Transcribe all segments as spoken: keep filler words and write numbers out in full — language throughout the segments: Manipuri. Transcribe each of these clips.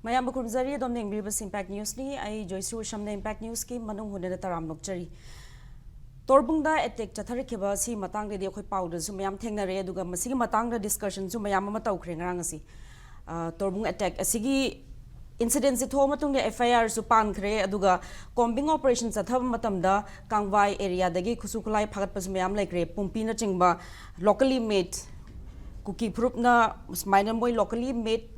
ꯃꯌꯥꯝꯕꯨ ꯈꯨꯔꯨꯝꯖꯔꯤ꯫ ꯑꯗꯣꯝꯅ ꯌꯦꯡꯕꯤꯔꯤꯕꯁꯤ ꯏꯝꯄꯦꯛ ꯅ꯭ꯌꯨꯁꯅꯤ꯫ ꯑꯩ ꯖꯣꯏꯁ꯭ꯔꯤ ꯎꯁꯝꯅ ꯏꯝꯄꯦꯛ ꯅ꯭ꯌꯨꯁꯀꯤ ꯃꯅꯨꯡ ꯍꯨꯠꯅ ꯇꯔꯥꯝ ꯅꯣꯛꯆꯔꯤ꯫ ꯇꯣꯔꯕꯨꯡꯗ ꯑꯦꯇꯦꯛ ꯆꯠꯊꯔꯛꯈꯤꯕ ꯑꯁꯤ ꯃꯇꯥꯡꯗꯗꯤ ꯑꯩꯈꯣꯏ ꯄꯥꯎꯗꯁꯨ ꯃꯌꯥꯝ ꯊꯦꯡꯅꯔꯦ, ꯑꯗꯨꯒ ꯃꯁꯤꯒꯤ ꯃꯇꯥꯡꯗ ꯗꯤꯁꯀꯁꯟꯁꯨ ꯃꯌꯥꯝ ꯑꯃ ꯇꯧꯈ꯭ꯔꯦ ꯉꯔꯥꯡ ꯑꯁꯤ꯫ ꯑ, ꯇꯣꯔꯕꯨꯡ ꯑꯦꯇꯦꯛ ꯑꯁꯤꯒꯤ ꯏꯟꯁꯤꯗꯦꯟꯁꯤ ꯊꯣꯛꯑ ꯃꯇꯨꯡꯗ ꯑꯦꯐ ꯑꯥꯏ ꯑꯥꯔꯁꯨ ꯄꯥꯟꯈ꯭ꯔꯦ, ꯑꯗꯨꯒ ꯀꯣꯝꯕꯤꯡ ꯑꯣꯄꯔꯦꯁꯟ ꯆꯠꯊꯕ ꯃꯇꯝꯗ ꯀꯥꯡꯕꯥꯏ ꯑꯦꯔꯤꯌꯥꯗꯒꯤ ꯈꯨꯠꯁꯨ ꯈꯨꯠꯂꯥꯏ ꯐꯥꯒꯠꯄꯁꯨ ꯃꯌꯥꯝ ꯂꯩꯈ꯭ꯔꯦ꯫ ꯄꯨꯝꯄꯤꯅꯆꯤꯡꯕ ꯂꯣꯀꯦꯜꯂꯤ ꯃꯦꯗ, ꯀꯨꯀꯤ ꯐꯨꯔꯨꯞꯅ ꯁꯨꯃꯥꯏꯅ ꯃꯣꯏ ꯂꯣꯀꯦꯜꯂꯤ ꯃꯦꯗ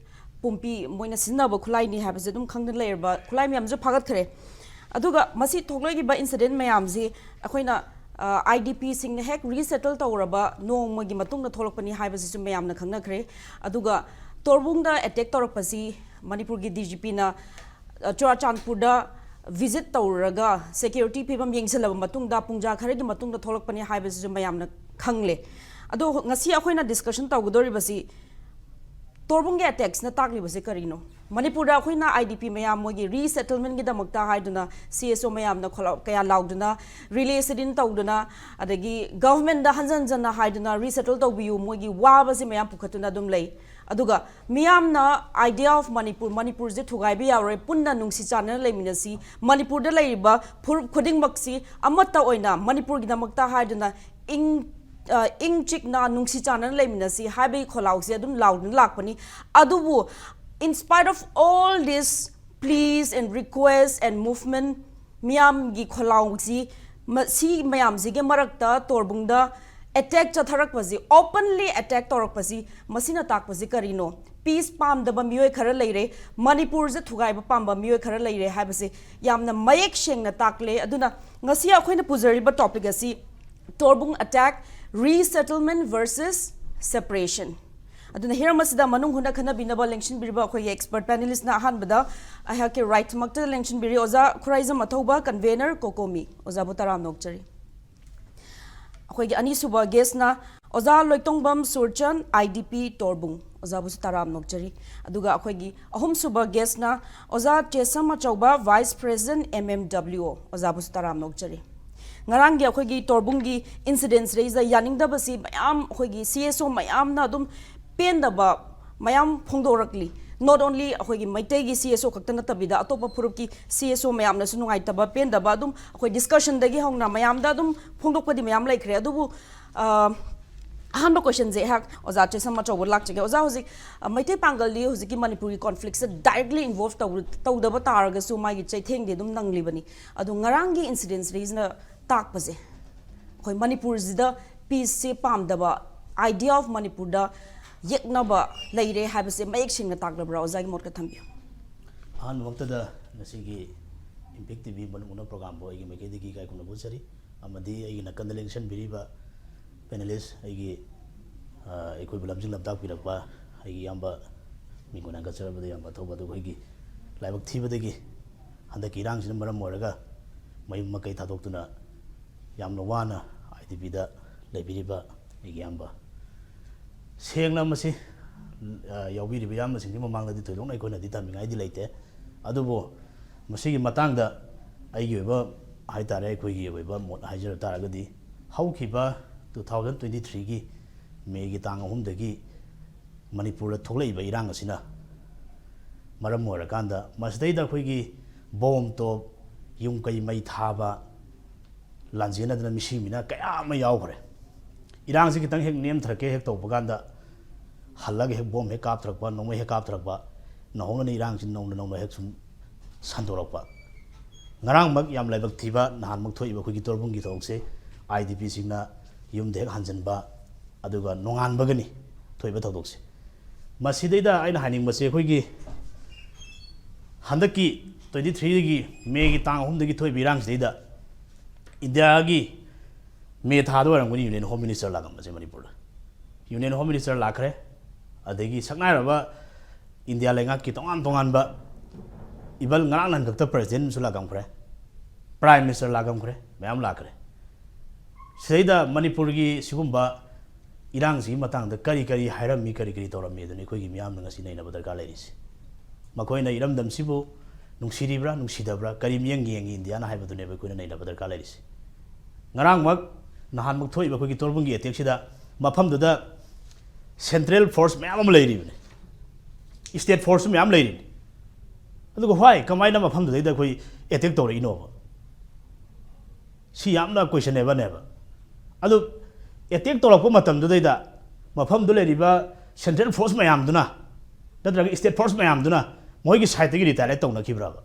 ꯄꯨꯝꯄꯤ ꯃꯣꯏꯅ ꯁꯤꯖꯤꯟꯅꯕ ꯈꯨꯠꯂꯥꯏꯅꯤ ꯍꯥꯏꯕꯁꯦ ꯑꯗꯨꯝ ꯈꯪꯗꯅ ꯂꯩꯔꯕ ꯈꯨꯠꯂꯥꯏ ꯃꯌꯥꯝꯁꯨ ꯐꯥꯒꯠꯈ꯭ꯔꯦ꯫ ꯑꯗꯨꯒ ꯃꯁꯤ ꯊꯣꯛꯂꯛꯏꯕ ꯏꯟꯁꯤꯗꯦꯟ ꯃꯌꯥꯝꯁꯤ ꯑꯩꯈꯣꯏꯅ, ꯑ, ꯑꯥꯏ ꯗꯤ ꯄꯤꯁꯤꯡꯅ ꯍꯦꯛ ꯔꯤꯁꯦꯇꯜ ꯇꯧꯔꯕ ꯅꯣꯡꯃꯒꯤ ꯃꯇꯨꯡꯗ ꯊꯣꯛꯂꯛꯄꯅꯤ ꯍꯥꯏꯕꯁꯤꯁꯨ ꯃꯌꯥꯝꯅ ꯈꯪꯅꯈ꯭ꯔꯦ꯫ ꯑꯗꯨꯒ ꯇꯣꯔꯕꯨꯡꯗ ꯑꯦꯇꯦꯛ ꯇꯧꯔꯛꯄꯁꯤ ꯃꯅꯤꯄꯨꯔꯒꯤ ꯗꯤ ꯖꯤ ꯄꯤꯅ, ꯑ, ꯆꯨꯔꯥꯆꯥꯟꯄꯨꯔꯗ ꯚꯤꯖꯤꯠ ꯇꯧꯔꯨꯔꯒ ꯁꯦꯀ꯭ꯌꯨꯔꯤꯇꯤ ꯐꯤꯕꯝ ꯌꯦꯡꯁꯤꯜꯂꯕ ꯃꯇꯨꯡꯗ ꯄꯨꯡꯖꯥ ꯈꯔꯒꯤ ꯃꯇꯨꯡꯗ ꯊꯣꯛꯂꯛꯄꯅꯤ ꯍꯥꯏꯕꯁꯤꯁꯨ ꯃꯌꯥꯝꯅ ꯈꯪꯂꯦ꯫ ꯑꯗꯣ ꯉꯁꯤ ꯑꯩꯈꯣꯏꯅ ꯗꯤꯁꯀꯁꯟ ꯇꯧꯒꯗꯧꯔꯤꯕꯁꯤ ꯇꯣꯔꯕꯨꯡꯒꯤ ꯑꯦꯇꯦꯛꯁꯅ ꯇꯥꯛꯂꯤꯕꯁꯦ ꯀꯔꯤꯅꯣ? ꯃꯅꯤꯄꯨꯔꯗ ꯑꯩꯈꯣꯏꯅ ꯑꯥꯏ ꯗꯤ ꯄꯤ ꯃꯌꯥꯝ ꯃꯣꯏꯒꯤ ꯔꯤꯁꯦꯇꯜꯃꯦꯟꯒꯤꯗꯃꯛꯇ ꯍꯥꯏꯗꯨꯅ ꯁꯤ ꯑꯦꯁ ꯑꯣ ꯃꯌꯥꯝꯅ ꯈꯣꯂꯥꯎ ꯀꯌꯥ ꯂꯥꯎꯗꯨꯅ, ꯔꯤꯂꯦ ꯁꯤꯗꯤꯟ ꯇꯧꯗꯨꯅ, ꯑꯗꯒꯤ ꯒꯚꯔꯟꯃꯦꯟꯗ ꯍꯟꯖꯟ ꯍꯟꯖꯟꯅ ꯍꯥꯏꯗꯨꯅ ꯔꯤꯁꯦꯇꯜ ꯇꯧꯕꯤꯌꯨ, ꯃꯣꯏꯒꯤ ꯋꯥꯕꯁꯦ ꯃꯌꯥꯝ ꯄꯨꯈꯠꯇꯨꯅ ꯑꯗꯨꯝ ꯂꯩ꯫ ꯑꯗꯨꯒ ꯃꯤꯌꯥꯝꯅ idea of ꯃꯅꯤꯄꯨꯔ, ꯃꯅꯤꯄꯨꯔꯁꯦ ꯊꯨꯒꯥꯏꯕ ꯌꯥꯔꯣꯏ, ꯄꯨꯟꯅ ꯅꯨꯡꯁꯤ ꯆꯥꯟꯅꯅ ꯂꯩꯃꯤꯟꯅꯁꯤ, ꯃꯅꯤꯄꯨꯔꯗ ꯂꯩꯔꯤꯕ ꯐꯨꯔꯨꯞ ꯈꯨꯗꯤꯡꯃꯛꯁꯤ ꯑꯃꯠꯇ ꯑꯣꯏꯅ ꯃꯅꯤꯄꯨꯔꯒꯤꯗꯃꯛꯇ ꯍꯥꯏꯗꯨꯅ ꯏꯪ, ꯑ, ꯏꯪ ꯆꯤꯛꯅ ꯅꯨꯡꯁꯤ ꯆꯥꯟꯅꯅ ꯂꯩꯃꯤꯟꯅꯁꯤ ꯍꯥꯏꯕꯒꯤ ꯈꯣꯜꯂꯥꯎꯁꯦ ꯑꯗꯨꯝ ꯂꯥꯎꯗꯨꯅ ꯂꯥꯛꯄꯅꯤ꯫ ꯑꯗꯨꯕꯨ in spite of all this pleas and request and movement, ꯃꯤꯌꯥꯝꯒꯤ ꯈꯣꯜꯂꯥꯎꯁꯤ, ꯃ-, ꯁꯤ ꯃꯌꯥꯝꯁꯤꯒꯤ ꯃꯔꯛꯇ ꯇꯣꯔꯕꯨꯡꯗ ꯑꯦꯇꯦꯛ ꯆꯠꯊꯔꯛꯄꯁꯤ, ꯑꯣꯄꯟꯂꯤ ꯑꯦꯇꯦꯛ ꯇꯧꯔꯛꯄꯁꯤ, ꯃꯁꯤꯅ ꯇꯥꯛꯄꯁꯤ ꯀꯔꯤꯅꯣ? ꯄꯤꯁ ꯄꯥꯝꯗꯕ ꯃꯤꯑꯣꯏ ꯈꯔ ꯂꯩꯔꯦ, ꯃꯅꯤꯄꯨꯔꯁꯦ ꯊꯨꯒꯥꯏꯕ ꯄꯥꯝꯕ ꯃꯤꯑꯣꯏ ꯈꯔ ꯂꯩꯔꯦ ꯍꯥꯏꯕꯁꯤ ꯌꯥꯝꯅ ꯃꯌꯦꯛ ꯁꯦꯡꯅ ꯇꯥꯛꯂꯦ꯫ ꯑꯗꯨꯅ ꯉꯁꯤ ꯑꯩꯈꯣꯏꯅ ꯄꯨꯖꯔꯤꯕ ꯇꯣꯄꯤꯛ ꯑꯁꯤ ꯇꯣꯔꯕꯨꯡ ꯑꯦꯇꯦꯛ, ꯔꯤꯁꯦꯇꯜꯃꯦꯟ ꯚꯔꯁꯦꯁ ꯁꯦꯄꯔꯦꯁꯟ꯫ ꯑꯗꯨꯅ ꯍꯤꯔꯝ ꯑꯁꯤꯗ ꯃꯅꯨꯡ ꯍꯨꯠꯅ ꯈꯟꯅꯕꯤꯅꯕ ꯂꯦꯡꯁꯤꯟꯕꯤꯔꯤꯕ ꯑꯩꯈꯣꯏꯒꯤ ꯑꯦꯛꯁꯄꯔꯠ ꯄꯦꯅꯦꯂꯤꯁꯅ ꯑꯍꯥꯟꯕꯗ ꯑꯩꯍꯥꯛꯀꯤ ꯔꯥꯏꯠꯃꯛꯇ ꯂꯦꯡꯁꯤꯟꯕꯤꯔꯤ, ꯑꯣꯖꯥ ꯈꯨꯔꯥꯏꯖꯝ ꯑꯊꯧꯕ, ꯀꯟꯚꯦꯅꯔ ꯀꯣꯀꯣꯃꯤ꯫ ꯑꯣꯖꯥꯕꯨ ꯇꯔꯥꯝꯅ ꯑꯣꯛꯆꯔꯤ꯫ ꯑꯩꯈꯣꯏꯒꯤ ꯑꯅꯤꯁꯨꯕ ꯒꯦꯁꯅ ꯑꯣꯖꯥ ꯂꯣꯏꯇꯣꯡꯕꯝ ꯁꯨꯔꯆꯟ, ꯑꯥꯏ ꯗꯤ ꯄꯤ ꯇꯣꯔꯕꯨꯡ꯫ ꯑꯣꯖꯥꯕꯨꯁꯨ ꯇꯔꯥꯝꯅ ꯑꯣꯛꯆꯔꯤ꯫ ꯑꯗꯨꯒ ꯑꯩꯈꯣꯏꯒꯤ ꯑꯍꯨꯝꯁꯨꯕ ꯒꯦꯁꯅ ꯑꯣꯖꯥ ꯆꯦꯁꯝ ꯑꯆꯧꯕ, vice president, M M W ꯑꯣ꯫ ꯑꯣꯖꯥꯕꯨꯁꯨ ꯇꯔꯥꯝꯅ ꯑꯣꯛꯆꯔꯤ꯫ ꯉꯔꯥꯡꯒꯤ ꯑꯩꯈꯣꯏꯒꯤ ꯇꯣꯔꯕꯨꯡꯒꯤ ꯏꯟꯁꯤꯗꯦꯟꯁꯤꯗꯩꯁꯤꯗ ꯌꯥꯅꯤꯡꯗꯕꯁꯤ ꯃꯌꯥꯝ, ꯑꯩꯈꯣꯏꯒꯤ ꯁꯤ ꯑꯦꯁ ꯑꯣ ꯃꯌꯥꯝꯅ ꯑꯗꯨꯝ ꯄꯦꯟꯗꯕ ꯃꯌꯥꯝ ꯐꯣꯡꯗꯣꯔꯛꯂꯤ꯫ Not only ꯑꯩꯈꯣꯏꯒꯤ ꯃꯩꯇꯩꯒꯤ C S O ꯈꯛꯇ ꯅꯠꯇꯕꯤꯗ, ꯑꯇꯣꯞꯄ ꯐꯨꯔꯨꯞꯀꯤ C S O ꯃꯌꯥꯝꯅꯁꯨ ꯅꯨꯡꯉꯥꯏꯇꯕ, ꯄꯦꯟꯗꯕ ꯑꯗꯨꯝ ꯑꯩꯈꯣꯏ discussion ꯗꯒꯤ ꯍꯧꯅ ꯃꯌꯥꯝꯗ ꯑꯗꯨꯝ ꯐꯣꯡꯗꯣꯛꯄꯗꯤ ꯃꯌꯥꯝ ꯂꯩꯈ꯭ꯔꯦ꯫ ꯑꯗꯨꯕꯨ, ꯑ, ꯑꯍꯥꯟꯕ question ꯁꯦ ꯑꯩꯍꯥꯛ ꯑꯣꯖꯥ ꯆꯦꯁꯝ ꯑꯆꯧꯕ ꯂꯥꯛꯆꯒꯦ꯫ ꯑꯣꯖꯥ, ꯍꯧꯖꯤꯛ, ꯑ, ꯃꯩꯇꯩ ꯄꯥꯡꯒꯜꯗꯤ ꯍꯧꯖꯤꯛꯀꯤ ꯃꯅꯤꯄꯨꯔꯒꯤ conflict ꯁꯦ directly involve ꯇꯧ-, ꯇꯧꯗꯕ ꯇꯥꯔꯒꯁꯨ, ꯃꯥꯒꯤ ꯆꯩꯊꯦꯡꯗꯤ ꯑꯗꯨꯝ ꯅꯪꯂꯤꯕꯅꯤ꯫ ꯑꯗꯣ ꯉꯔꯥꯡꯒꯤ incident ꯁꯤꯗꯩꯁꯤꯅ ꯇꯥꯛꯄꯁꯦ, ꯑꯩꯈꯣꯏ ꯃꯅꯤꯄꯨꯔꯁꯤꯗ peace ꯁꯦ ꯄꯥꯝꯗꯕ, idea of ꯃꯅꯤꯄꯨꯔꯗ ꯌꯦꯛꯅꯕ ꯂꯩꯔꯦ ꯍꯥꯏꯕꯁꯦ ꯃꯌꯦꯛ ꯁꯦꯡꯅ ꯇꯥꯛꯂꯕ꯭ꯔꯥ? ꯑꯣꯖꯥꯒꯤ ꯃꯣꯠꯀ ꯊꯝꯕꯤꯌꯨ꯫ ꯑꯍꯥꯟꯕꯃꯛꯇꯗ ꯉꯁꯤꯒꯤ Impact T V ꯃꯅꯨꯡ ꯍꯨꯠꯅ program ꯕꯨ ꯑꯩꯒꯤ ꯃꯥꯏꯀꯩꯗꯒꯤ ꯏꯀꯥꯏ ꯈꯨꯝꯅꯕ ꯎꯠꯆꯔꯤ, ꯑꯃꯗꯤ ꯑꯩꯒꯤ ꯅꯥꯀꯟꯗ ꯂꯦꯡꯁꯤꯟꯕꯤꯔꯤꯕ panelist, ꯑꯩꯒꯤ, ꯑ, ꯑꯩꯈꯣꯏꯕꯨ ꯂꯝꯖꯤꯡ ꯂꯝꯇꯥꯛꯄꯤꯔꯛꯄ ꯑꯩꯒꯤ ꯏꯌꯥꯝꯕ, ꯃꯤꯡ ꯑꯣꯏꯅ ꯍꯟꯒꯠꯆꯔꯕꯗ ꯏꯌꯥꯝꯕ ꯑꯊꯧꯕ, ꯑꯗꯨꯒ ꯑꯩꯈꯣꯏꯒꯤ ꯂꯥꯏꯕꯛ ꯊꯤꯕꯗꯒꯤ ꯍꯟꯗꯛꯀꯤ ꯏꯔꯥꯡꯁꯤꯅ ꯃꯔꯝ ꯑꯣꯏꯔꯒ ꯃꯌꯨꯝ ꯃꯀꯩ ꯊꯥꯗꯣꯛꯇꯨꯅ ꯌꯥꯝꯅ ꯋꯥꯅ I D P ꯗ ꯂꯩꯕꯤꯔꯤꯕ ꯑꯩꯒꯤ ꯏꯌꯥꯝꯕ, ꯁꯦꯡꯅ ꯃꯁꯤ, ꯑ, ꯌꯥꯎꯕꯤꯔꯤꯕ ꯏꯌꯥꯝꯕꯁꯤꯡꯒꯤ ꯃꯃꯥꯡꯗꯗꯤ ꯊꯣꯏꯗꯣꯛꯅ ꯑꯩꯈꯣꯏꯅꯗꯤ ꯊꯝꯅꯤꯡꯉꯥꯏꯗꯤ ꯂꯩꯇꯦ꯫ ꯑꯗꯨꯕꯨ ꯃꯁꯤꯒꯤ ꯃꯇꯥꯡꯗ ꯑꯩꯒꯤ ꯑꯣꯏꯕ ꯍꯥꯏ ꯇꯥꯔꯦ, ꯑꯩꯈꯣꯏꯒꯤ ꯑꯣꯏꯕ ꯃꯣꯠ ꯍꯥꯏꯖꯔ ꯇꯥꯔꯒꯗꯤ, ꯍꯧꯈꯤꯕ two thousand twenty three ꯒꯤ May ꯒꯤ ꯇꯥꯡ ꯑꯍꯨꯝꯗꯒꯤ ꯃꯅꯤꯄꯨꯔꯗ ꯊꯣꯛꯂꯛꯏꯕ ꯏꯔꯥꯡ ꯑꯁꯤꯅ ꯃꯔꯝ ꯑꯣꯏꯔꯀꯥꯟꯗ, ꯃꯁꯤꯗꯩꯗ ꯑꯩꯈꯣꯏꯒꯤ ꯕꯣꯝ ꯇꯣꯞ, ꯌꯨꯝ ꯀꯩ ꯃꯩ ꯊꯥꯕ, ꯂꯥꯟꯖꯦꯟꯅꯗꯅ ꯃꯤꯁꯤ ꯃꯤꯅ ꯀꯌꯥ ꯑꯃ ꯌꯥꯎꯈ꯭ꯔꯦ꯫ ꯏꯔꯥꯡꯁꯤ ꯈꯤꯇꯪ ꯍꯦꯛ ꯅꯦꯝꯊꯔꯛꯀꯦ ꯍꯦꯛ ꯇꯧꯕ ꯀꯥꯟꯗ, ꯍꯜꯂꯒ ꯍꯦꯛ ꯕꯣꯝ ꯍꯦꯛ ꯀꯥꯞꯊꯔꯛꯄ, ꯅꯣꯡꯃꯩ ꯍꯦꯛ ꯀꯥꯞꯊꯔꯛꯄ, ꯅꯧꯍꯧꯅꯅ ꯏꯔꯥꯡꯁꯤ ꯅꯧꯅ ꯅꯧꯅ ꯍꯦꯛ ꯁꯨꯝ ꯁꯟꯗꯣꯔꯛꯄ꯫ ꯉꯔꯥꯡꯃꯛ ꯌꯥꯝ ꯂꯥꯏꯕꯛ ꯊꯤꯕ, ꯅꯍꯥꯟꯃꯛ ꯊꯣꯛꯏꯕ ꯑꯩꯈꯣꯏꯒꯤ ꯇꯣꯔꯕꯨꯡꯒꯤ ꯊꯧꯗꯣꯛꯁꯦ, I D P ꯁꯤꯡꯅ ꯌꯨꯝꯗ ꯍꯦꯛ ꯍꯟꯖꯤꯟꯕ, ꯑꯗꯨꯒ ꯅꯣꯡꯉꯥꯟꯕꯒꯅꯤ ꯊꯣꯛꯏꯕ ꯊꯧꯗꯣꯛꯁꯦ꯫ ꯃꯁꯤꯗꯩꯗ ꯑꯩꯅ ꯍꯥꯏꯅꯤꯡꯕꯁꯦ, ꯑꯩꯈꯣꯏꯒꯤ ꯍꯟꯗꯛꯀꯤ twenty three ꯒꯤ May ꯒꯤ ꯇꯥꯡ ꯑꯍꯨꯝꯗꯒꯤ ꯊꯣꯛꯏꯕ ꯏꯔꯥꯡꯁꯤꯗꯩꯗ ꯏꯟꯗꯤꯌꯥꯒꯤ May ꯊꯥꯗ ꯑꯣꯏꯔꯝꯒꯅꯤ Union Home Minister ꯂꯥꯛꯂꯝꯕꯁꯦ ꯃꯅꯤꯄꯨꯔꯗ꯫ Union Home Minister ꯂꯥꯛꯈ꯭ꯔꯦ, ꯑꯗꯒꯤ ꯁꯛꯅꯥꯏꯔꯕ ꯏꯟꯗꯤꯌꯥ ꯂꯩꯉꯥꯛꯀꯤ ꯇꯣꯉꯥꯟ ꯇꯣꯉꯥꯟꯕ, even ꯉꯔꯥꯡ ꯅꯍꯥꯟ ꯈꯛꯇ President ꯑꯃꯁꯨ ꯂꯥꯛꯂꯝꯈ꯭ꯔꯦ, Prime Minister ꯂꯥꯛꯂꯝꯈ꯭ꯔꯦ, ꯃꯌꯥꯝ ꯂꯥꯛꯈ꯭ꯔꯦ꯫ ꯁꯤꯗꯩꯗ ꯃꯅꯤꯄꯨꯔꯒꯤ ꯁꯤꯒꯨꯝꯕ ꯏꯔꯥꯡꯁꯤꯒꯤ ꯃꯇꯥꯡꯗ ꯀꯔꯤ ꯀꯔꯤ ꯍꯥꯏꯔꯝꯃꯤ, ꯀꯔꯤ ꯀꯔꯤ ꯇꯧꯔꯝꯃꯤ, ꯑꯗꯨꯅꯤ ꯑꯩꯈꯣꯏꯒꯤ ꯃꯤꯌꯥꯝꯅ ꯉꯁꯤ ꯅꯩꯅꯕ ꯗꯔꯀꯥꯔ ꯂꯩꯔꯤꯁꯤ꯫ ꯃꯈꯣꯏꯅ ꯏꯔꯝꯗꯝꯁꯤꯕꯨ ꯅꯨꯡꯁꯤꯔꯤꯕ꯭ꯔꯥ, ꯅꯨꯡꯁꯤꯗꯕ꯭ꯔꯥ, ꯀꯔꯤ ꯃꯤꯠꯌꯦꯡ ꯌꯦꯡꯉꯤ ꯏꯟꯗꯤꯌꯥꯅ ꯍꯥꯏꯕꯗꯨꯅꯦꯕ ꯑꯩꯈꯣꯏꯅ ꯅꯩꯅꯕ ꯗꯔꯀꯥꯔ ꯂꯩꯔꯤꯁꯤ꯫ ꯉꯔꯥꯡꯃꯛ, ꯅꯍꯥꯟꯃꯛ ꯊꯣꯛꯏꯕ ꯑꯩꯈꯣꯏꯒꯤ ꯇꯣꯔꯕꯨꯡꯒꯤ attack ꯁꯤꯗ ꯃꯐꯝꯗꯨꯗ central force ꯃꯌꯥꯝ ꯑꯃ ꯂꯩꯔꯤꯕꯅꯤ꯫ State force ꯃꯌꯥꯝ ꯂꯩꯔꯤꯅꯤ꯫ ꯑꯗꯨꯒ why, ꯀꯃꯥꯏꯅ ꯃꯐꯝꯗꯨꯗꯩꯗ ꯑꯩꯈꯣꯏ attack ꯇꯧꯔꯛꯏꯅꯣꯕ? ꯁꯤ ꯌꯥꯝꯅ questionable ꯅꯦꯕ꯫ ꯑꯗꯨ attack ꯇꯧꯔꯛꯄ ꯃꯇꯝꯗꯨꯗꯩꯗ ꯃꯐꯝꯗꯨ ꯂꯩꯔꯤꯕ central force ꯃꯌꯥꯝꯗꯨꯅ ꯅꯠꯇ꯭ꯔꯒ state force ꯃꯌꯥꯝꯗꯨꯅ ꯃꯣꯏꯒꯤ side ꯇꯒꯤ retaliate ꯇꯧꯅꯈꯤꯕ꯭ꯔꯕ?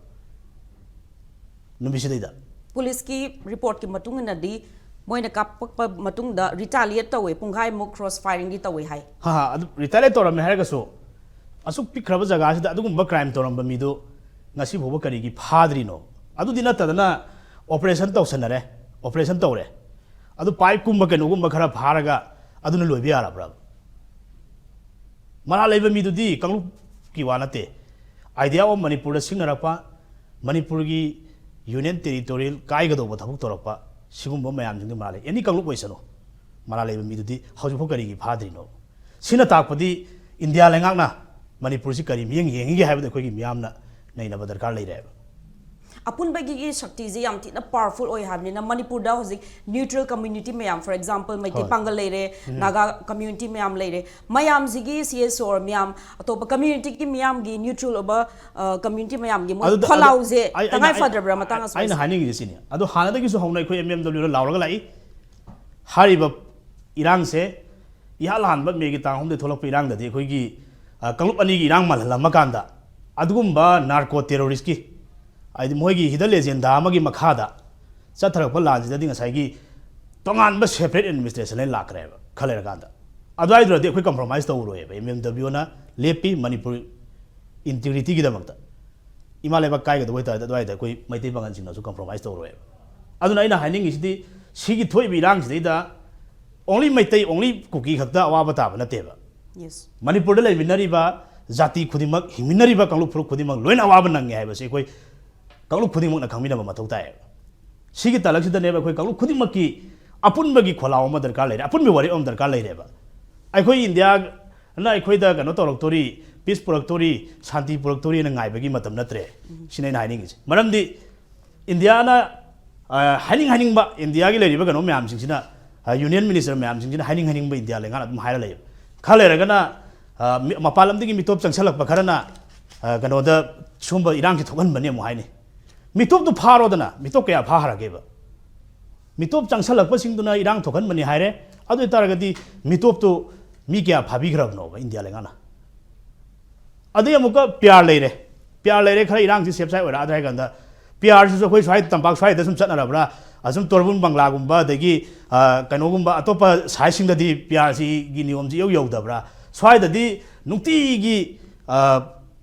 ꯅꯨꯃꯤꯠꯁꯤꯗꯩꯗ꯫ ꯄꯨꯂꯤꯁꯀꯤ ꯔꯤꯄꯣꯔꯠꯀꯤ ꯃꯇꯨꯡ ꯏꯟꯅꯗꯤ ꯃꯣꯏꯅ ꯀꯥꯞꯄꯛꯄ ꯃꯇꯨꯡꯗ retaliate ꯇꯧꯋꯦ, ꯄꯨꯡꯈꯥꯏꯃꯨꯛ cross firing ꯗꯤ ꯇꯧꯋꯦ ꯍꯥꯏ꯫ ꯍꯥ ꯍꯥ, ꯑꯗꯨ retaliate ꯇꯧꯔꯝꯃꯦ ꯍꯥꯏꯔꯒꯁꯨ ꯑꯁꯨꯛ ꯄꯤꯛꯈ꯭ꯔꯕ ꯖꯒꯥꯁꯤꯗ ꯑꯗꯨꯒꯨꯝꯕ crime ꯇꯧꯔꯝꯕ ꯃꯤꯗꯨ ꯉꯁꯤ ꯐꯥꯎꯕ ꯀꯔꯤꯒꯤ ꯐꯥꯗ꯭ꯔꯤꯅꯣ? ꯑꯗꯨꯗꯤ ꯅꯠꯇꯗꯅ operation ꯇꯧꯁꯟꯅꯔꯦ, operation ꯇꯧꯔꯦ, ꯑꯗꯨ pipe ꯀꯨꯝꯕ ꯀꯩꯅꯣꯒꯨꯝꯕ ꯈꯔ ꯐꯥꯔꯒ ꯑꯗꯨꯅ ꯂꯣꯏꯕ ꯌꯥꯔꯕ꯭ꯔꯕ? ꯃꯔꯥꯜ ꯂꯩꯕ ꯃꯤꯗꯨꯗꯤ ꯀꯥꯡꯂꯨꯞꯀꯤ ꯋꯥ ꯅꯠꯇꯦ, idea of ꯃꯅꯤꯄꯨꯔꯗ ꯁꯤꯡꯅꯔꯛꯄ, ꯃꯅꯤꯄꯨꯔꯒꯤ union territory ꯀꯥꯏꯒꯗꯧꯕ ꯊꯕꯛ ꯇꯧꯔꯛꯄ, ꯁꯤꯒꯨꯝꯕ ꯃꯌꯥꯝꯁꯤꯡꯗꯨ ꯃꯔꯥꯜ ꯂꯩ꯫ Any ꯀꯥꯡꯂꯨꯞ ꯑꯣꯏꯁꯅꯨ, ꯃꯔꯥꯜ ꯂꯩꯕ ꯃꯤꯗꯨꯗꯤ ꯍꯧꯖꯤꯛꯐꯥꯎ ꯀꯔꯤꯒꯤ ꯐꯥꯗ꯭ꯔꯤꯅꯣ? ꯁꯤꯅ ꯇꯥꯛꯄꯗꯤ ꯏꯟꯗꯤꯌꯥ ꯂꯩꯉꯥꯛꯅ ꯃꯅꯤꯄꯨꯔꯁꯤ ꯀꯔꯤ ꯃꯤꯠꯌꯦꯡ ꯌꯦꯡꯉꯤꯒꯦ ꯍꯥꯏꯕꯗꯨ ꯑꯩꯈꯣꯏꯒꯤ ꯃꯤꯌꯥꯝꯅ ꯅꯩꯅꯕ ꯗꯔꯀꯥꯔ ꯂꯩꯔꯦꯕ꯫ ꯑꯄꯨꯟꯕꯒꯤ ꯁꯛꯇꯤꯁꯦ ꯌꯥꯝ ꯊꯤꯅ powerful ꯑꯣꯏ ꯍꯥꯏꯕꯅꯤꯅ, ꯃꯅꯤꯄꯨꯔꯗ ꯍꯧꯖꯤꯛ neutral community ꯃꯌꯥꯝ, for example, ꯃꯩꯇꯩ ꯍꯣꯏ꯫ ꯄꯥꯡꯒꯜ ꯂꯩꯔꯦ, ꯅꯥꯒꯥ community ꯃꯌꯥꯝ ꯂꯩꯔꯦ, ꯃꯌꯥꯝꯁꯤꯒꯤ C S O ꯃꯌꯥꯝ, ꯑꯇꯣꯞꯄ community ꯒꯤ ꯃꯤꯌꯥꯝꯒꯤ neutral ꯑꯣꯏꯕ community ꯃꯌꯥꯝꯒꯤ ꯃꯣꯏ ꯑꯗꯨꯗ- ꯈꯣꯜꯂꯥꯎꯁꯦ ꯑꯗꯨ- ꯑꯩ- ꯑꯩꯅ- ꯇꯉꯥꯏ ꯑꯩ- ꯐꯗ꯭ꯔꯕ꯭ꯔꯥ? ꯃꯇꯥꯡ ꯑꯁꯤꯗ ꯑꯩꯅ ꯍꯥꯏꯅꯤꯡꯉꯤꯁꯦ ꯁꯤꯅꯤ꯫ ꯑꯗꯣ ꯍꯥꯟꯅꯗꯒꯤꯁꯨ ꯍꯧꯅ ꯑꯩꯈꯣꯏ M M W ꯅ ꯂꯥꯎꯔꯒ ꯂꯥꯛꯏ꯫ ꯍꯥꯏꯔꯤꯕ ꯏꯔꯥꯡꯁꯦ ꯏꯍꯥꯟ ꯍꯥꯟꯕ ꯃꯦꯒꯤ ꯇꯥꯡ ꯑꯍꯨꯝꯗꯒꯤ ꯊꯣꯛꯂꯛꯄ ꯏꯔꯥꯡꯗꯗꯤ ꯑꯩꯈꯣꯏꯒꯤ, ꯑ, ꯀꯥꯡꯂꯨꯞ ꯑꯅꯤꯒꯤ ꯏꯔꯥꯡ ꯃꯥꯜꯍꯜꯂꯝꯃ ꯀꯥꯟꯗ ꯑꯗꯨꯒꯨꯝꯕ narco terrorist ꯀꯤ, ꯍꯥꯏꯗꯤ ꯃꯣꯏꯒꯤ hidden agenda ꯑꯃꯒꯤ ꯃꯈꯥꯗ ꯆꯠꯊꯔꯛꯄ ꯂꯥꯟꯁꯤꯗꯗꯤ ꯉꯁꯥꯏꯒꯤ ꯇꯣꯉꯥꯟꯕ separate administration ꯂꯣꯏ ꯂꯥꯛꯈ꯭ꯔꯦꯕ ꯈꯔ ꯂꯩꯔꯀꯥꯟꯗ꯫ ꯑꯗꯨꯋꯥꯏꯗꯨꯗꯗꯤ ꯑꯩꯈꯣꯏ compromise ꯇꯧꯔꯣꯏꯕ, M M W ꯅ ꯂꯦꯞꯄꯤ ꯃꯅꯤꯄꯨꯔ integrity ꯒꯤꯗꯃꯛꯇ꯫ ꯏꯃꯥ ꯂꯩꯕꯥꯛ ꯀꯥꯏꯒꯗꯧꯕ ꯑꯣꯏꯇꯥꯔꯗꯤ ꯑꯗꯨꯋꯥꯏꯗ ꯑꯩꯈꯣꯏ ꯃꯩꯇꯩ ꯄꯥꯉꯜꯁꯤꯡꯅꯁꯨ compromise ꯇꯧꯔꯣꯏꯕ꯫ ꯑꯗꯨꯅ ꯑꯩꯅ ꯍꯥꯏꯅꯤꯡꯉꯤꯁꯤꯗꯤ ꯁꯤꯒꯤ ꯊꯣꯛꯏꯕ ꯏꯔꯥꯡꯁꯤꯗꯩꯗ only ꯃꯩꯇꯩ, only ꯀꯨꯀꯤ ꯈꯛꯇ ꯑꯋꯥꯕ ꯇꯥꯕ ꯅꯠꯇꯦꯕ꯫ Yes. ꯃꯅꯤꯄꯨꯔꯗ ꯂꯩꯃꯤꯟꯅꯔꯤꯕ ꯖꯥꯇꯤ ꯈꯨꯗꯤꯡꯃꯛ, ꯍꯤꯡꯃꯤꯟꯅꯔꯤꯕ ꯀꯥꯡꯂꯨꯞ ꯐꯨꯔꯨꯞ ꯈꯨꯗꯤꯡꯃꯛ ꯂꯣꯏꯅ ꯑꯋꯥꯕ ꯅꯪꯉꯦ ꯍꯥꯏꯕꯁꯤ ꯑꯩꯈꯣꯏ ꯀꯥꯡꯂꯨꯞ ꯈꯨꯗꯤꯡꯃꯛꯅ ꯈꯪꯃꯤꯟꯅꯕ ꯃꯊꯧ ꯇꯥꯏꯌꯦꯕ꯫ ꯁꯤꯒꯤ ꯇꯥꯂꯛꯁꯤꯗꯅꯦꯕ ꯑꯩꯈꯣꯏ ꯀꯥꯡꯂꯨꯞ ꯈꯨꯗꯤꯡꯃꯛꯀꯤ ꯑꯄꯨꯟꯕꯒꯤ ꯈꯣꯜꯂꯥꯎ ꯑꯃ ꯗꯔꯀꯥꯔ ꯂꯩꯔꯦ, ꯑꯄꯨꯟꯕ ꯋꯥꯔꯦꯞ ꯑꯃ ꯗꯔꯀꯥꯔ ꯂꯩꯔꯦꯕ꯫ ꯑꯩꯈꯣꯏ ꯏꯟꯗꯤꯌꯥꯅ ꯑꯩꯈꯣꯏꯗ ꯀꯩꯅꯣ ꯇꯧꯔꯛꯇꯣꯔꯤ, peace ꯄꯨꯔꯛꯇꯣꯔꯤ, ꯁꯥꯟꯇꯤ ꯄꯨꯔꯛꯇꯣꯔꯤꯅ ꯉꯥꯏꯕꯒꯤ ꯃꯇꯝ ꯅꯠꯇ꯭ꯔꯦ꯫ ꯁꯤꯅ ꯑꯩꯅ ꯍꯥꯏꯅꯤꯡꯉꯤꯁꯦ꯫ ꯃꯔꯝꯗꯤ ꯏꯟꯗꯤꯌꯥꯅ, ꯑ, ꯍꯥꯏꯅꯤꯡ ꯍꯥꯏꯅꯤꯡꯕ ꯏꯟꯗꯤꯌꯥꯒꯤ ꯂꯩꯔꯤꯕ ꯀꯩꯅꯣ ꯃꯌꯥꯝꯁꯤꯡꯁꯤꯅ, ꯑ, union minister ꯃꯌꯥꯝꯁꯤꯡꯁꯤꯅ ꯍꯥꯏꯅꯤꯡ ꯍꯥꯏꯅꯤꯡꯕ ꯏꯟꯗꯤꯌꯥ ꯂꯩꯉꯥꯛꯅ ꯑꯗꯨꯝ ꯍꯥꯏꯔ ꯂꯩꯌꯦꯕ꯫ ꯈꯔ ꯂꯩꯔꯒꯅ, ꯑ, ꯃꯤ-, ꯃꯄꯥꯟ ꯂꯝꯗꯒꯤ ꯃꯤꯇꯣꯞ ꯆꯪꯁꯜꯂꯛꯄ ꯈꯔꯅ, ꯑ, ꯀꯩꯅꯣꯗ ꯁꯨꯝꯕ ꯏꯔꯥꯡꯁꯤ ꯊꯣꯛꯍꯟꯕꯅꯦ ꯑꯃꯨꯛ ꯍꯥꯏꯅꯤ꯫ ꯃꯤꯇꯣꯞꯇꯨ ꯐꯥꯔꯣꯗꯅ, ꯃꯤꯇꯣꯞ ꯀꯌꯥ ꯐꯥꯈ꯭ꯔꯒꯦꯕ? ꯃꯤꯇꯣꯞ ꯆꯪꯁꯜꯂꯛꯄꯁꯤꯡꯗꯨꯅ ꯏꯔꯥꯡ ꯊꯣꯛꯍꯟꯕꯅꯤ ꯍꯥꯏꯔꯦ꯫ ꯑꯗꯨ ꯑꯣꯏꯇꯥꯔꯒꯗꯤ ꯃꯤꯇꯣꯞꯇꯨ ꯃꯤ ꯀꯌꯥ ꯐꯥꯕꯤꯈ꯭ꯔꯕꯅꯣꯕ ꯏꯟꯗꯤꯌꯥ ꯂꯩꯉꯥꯛꯅ? ꯑꯗꯩ ꯑꯃꯨꯛꯀ ꯄꯤꯌꯥꯔ ꯂꯩꯔꯦ꯫ ꯄꯤꯌꯥꯔ ꯂꯩꯔꯦ, ꯈꯔ ꯏꯔꯥꯡꯁꯤ ꯁꯦꯞ ꯁꯥꯏꯠ ꯑꯣꯏꯔꯛꯑꯗ꯭ꯔꯥ ꯍꯥꯏ ꯀꯥꯟꯗ, ꯄꯤꯌꯥꯔꯁꯤꯁꯨ ꯑꯩꯈꯣꯏ ꯁ꯭ꯋꯥꯏ ꯇꯝꯄꯥꯛ ꯁ꯭ꯋꯥꯏꯗ ꯁꯨꯝ ꯆꯠꯅꯔꯕ꯭ꯔꯥ? ꯑꯁꯨꯝ ꯇꯣꯔꯕꯨꯡ ꯕꯪꯒ꯭ꯂꯥꯒꯨꯝꯕ, ꯑꯗꯒꯤ, ꯑ, ꯀꯩꯅꯣꯒꯨꯝꯕ ꯑꯇꯣꯞꯄ ꯁꯥꯏꯠꯁꯤꯡꯗꯗꯤ ꯄꯤꯌꯥꯔꯁꯤꯒꯤ ꯅꯤꯌꯣꯝꯁꯤ ꯏꯌꯧ ꯌꯧꯗꯕ꯭ꯔꯥ? ꯁ꯭ꯋꯥꯏꯗꯗꯤ ꯅꯨꯡꯇꯤꯒꯤ, ꯑ,